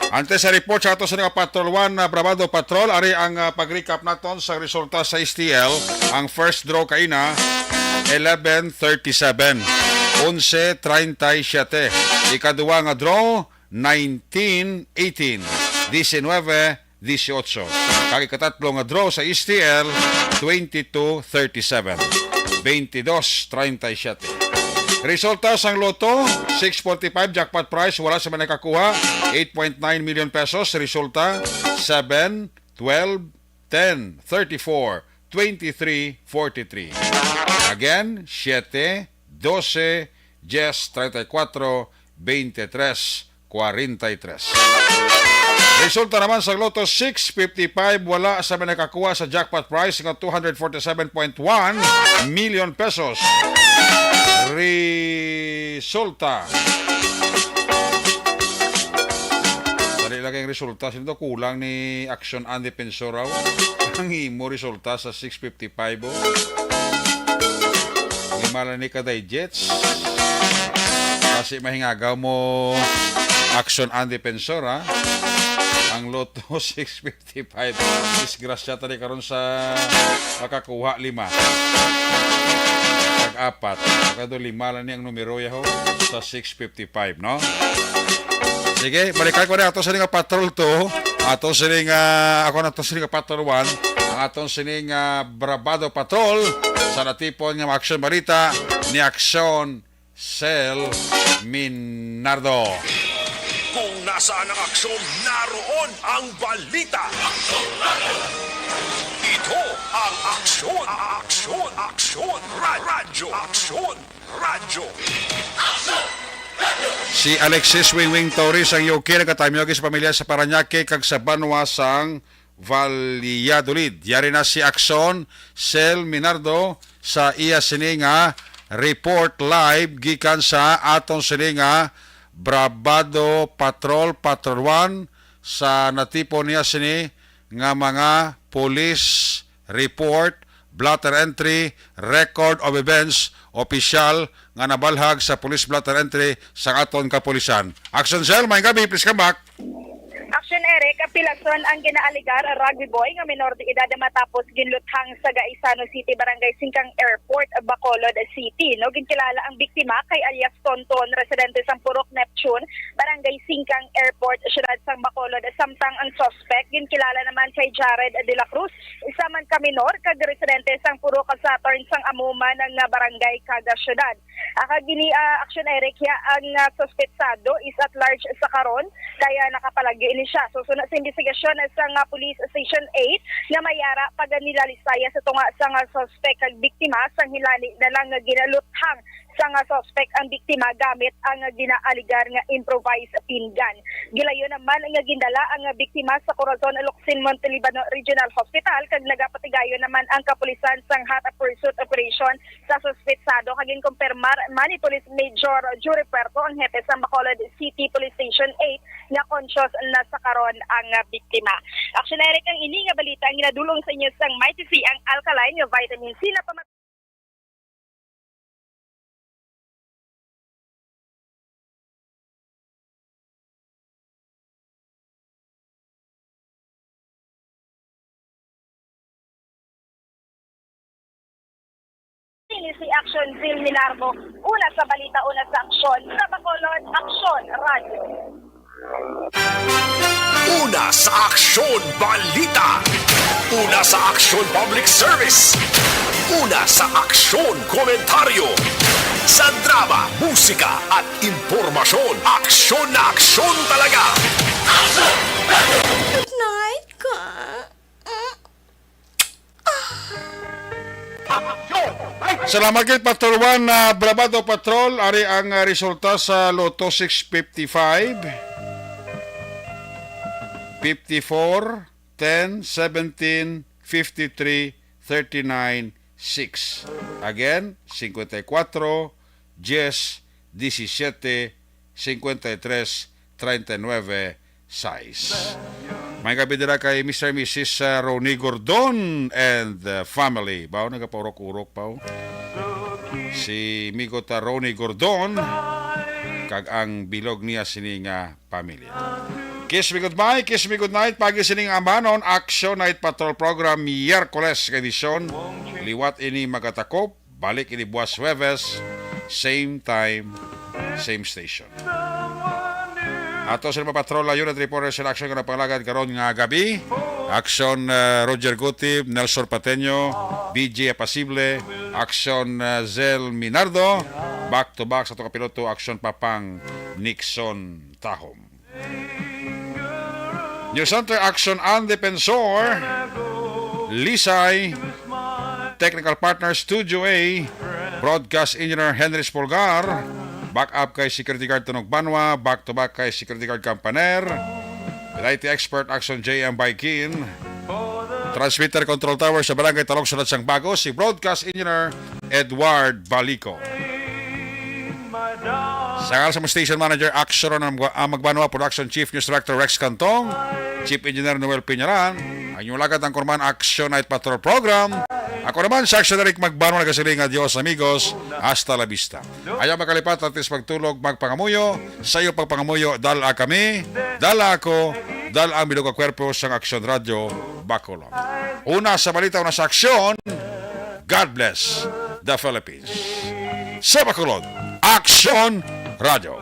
Antes sa report sa ato sa nga Patrol One, ah, Brabado Patrol, ari ang, ah, pag-recap naton sa resulta sa S T L. Ang first draw kaina, eleven thirty-seven, onse treinta y siete. Ikaduha nga draw, nineteen eighteen, diecinueve dieciocho. Kag ikatatlo nga draw sa S T L, twenty-two thirty-seven, twenty-dos treinta y siete. Resulta sang Lotto, six forty-five jackpot prize, wala sa may nakakuha, eight point nine million pesos. Resulta, seven, twelve, ten, thirty-four, twenty-three, forty-three. Again, siete, doce, diez, treinta y cuatro, veintitrés, cuarenta y tres. Resulta naman sa Lotto six fifty-five, wala sa may nakakuha sa jackpot prize nga two hundred forty-seven point one million pesos. Resulta. Dali lang ang resulta. Sino to? Kulang ni Aksyon Andy Pensora, oh. Ang imo resulta sa six fifty-five, oh. Lima lang ni ka digits. Kasi mahingagaw mo, Aksyon Andy Pensora. Ang Lotto six fifty-five. Disgrasya tani karon sa makakuha lima. Kag apat. Kado lima lang ni ang numero yaho sa six fifty-five, no? Sige, balikan ko na ato sini nga Patrol two. Ato sini nga, ako na to sini nga Patrol one. Ang aton sini nga Brabado Patrol sa natipon nga mga aksyon balita ni Aksyon Sel Minardo. Kung nasaan ang aksyon, naroon ang balita. Ito ang Aksyon, Aksyon, Aksyon, Ra-, Radyo, Aksyon, Radyo. Si Alexis Wingwing Torres ang U K nagatamyogi sa pamilya sa Parañaque kag sa banwa sang Valladolid. Yari na si Aksyon Sel Minardo sa iya sini nga report live gikan sa aton sini nga Brabado Patrol, Patrol one, sa natipon niya sini nga mga police report, blotter entry, record of events, opisyal nga nabalhag sa police blotter entry sa aton kapulisan. Action Cell, may gabi, please come back. Action Eric, pilason ang ginaaligar rugby boy nga minor de edad matapos ginluthang sa Gaisano City, Barangay Singkang Airport, Bacolod City. No, ginkilala ang biktima kay alias Tonton, residente sa Purok Neptune, Barangay Singkang Airport, Siyudad sang Bacolod, samtang ang suspect ginkilala naman kay Jared de la Cruz, isa man ka minor kag residente sang Purok Saturn sang amo man nga barangay kag siyudad. Ang kag ini, ah, action, Eric, ya ang, ah, suspetsado is at large sa karon, kaya nakapalagyo ini siya. So, suna sa investigasyon sa nga Police Station eight nga may ara pa gani lalisaya sa tunga sa nga suspek kag biktima, sang hilani na lang nga ginaluthang sa nga suspek ang biktima gamit ang ginaaligar nga improvised pin gun. Gilayon naman nga gindala ang biktima sa Corazon Locsin Montelibano Regional Hospital kag nagapatigayon naman ang kapulisan sang hot pursuit operation sa suspetsado kag ginkumpirmar man ni Police Major Jury Puerto, ang hepe sa Bacolod City Police Station eight, nga conscious na sa karon ang biktima. Action, Eric, ang ini nga balita ang ginadul-ong sa inyo sang Mighty C, ang alkaline nga vitamin C na pama- Ini si Action Zil Minarbo, una sa balita, una sa aksyon, sa Bacolod, Aksyon Radio. Una sa aksyon, balita. Una sa aksyon, public service. Una sa aksyon, komentaryo. Sa drama, musika, at impormasyon, aksyon na aksyon talaga. Good night, ka. Salamat gid, Patrol One, ah, Bravado Patrol. Ari ang, ah, resulta sa Lotto six fifty-five, fifty-four, ten, seventeen, fifty-three, thirty-nine, six. Again, singkwenta y kuwatro, dyes, disisiyete, singkwenta y tres, treinta y nuebe, sais. May gabi dira kay Mister Missus, uh, Ronnie Gordon and, uh, family. Baw, nagapaurok-urok pa, oh. Si Migo ta Ronnie Gordon kag ang bilog niya sini nga pamilya. Kiss me goodbye, kiss me good night. Pagi sining amanon, Action Night Patrol Program, Miyerkules nga edisyon. Liwat ini magatakop. Balik ini buwas Huwebes, same time, same station. Ato sa mga patrol, unit reporter sa Action nga napangalagad karon nga gabi. Action, uh, Roger Gutib, Nelson Pateño, B J Apasible, Action, uh, Zel Minardo, back to back sa ato kapiloto, Action Papang Nixon Tahom. News Center Action, Ann Defensor, Lisay, Technical Partner, Studio A, Broadcast Engineer Henry Spolgar, backup kay Security Guard Tunog Banwa, back to back kay Security Guard Campaner, with I T Expert Action J M Baikin, Transmitter Control Tower sa Barangay Talog, Sulat sang Bago, si Broadcast Engineer Edward Balico. Sa ngalan sa mga station manager, Action ang, ang Magbanwa, Production Chief, News Director Rex Cantong, Chief Engineer Noel Piñaran, ang inyong lagad ang Kurman Action Night Patrol Program. Ako naman, si Action Eric Magbanwa, nagasiling, "Adios, amigos. Hasta la vista." Ayaw makalipat, atis magtulog, magpangamuyo. Sa iyo pagpangamuyo, dala kami, dala ako, dala ang bilog nga kwerpo sang Action Radio Bacolod. Una sa balita, una sa aksyon, God bless the Philippines. Sa Bacolod, Action Radio.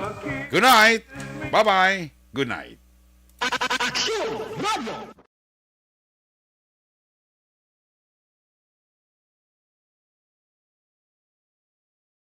Good night. Bye-bye. Good night. Action Radio.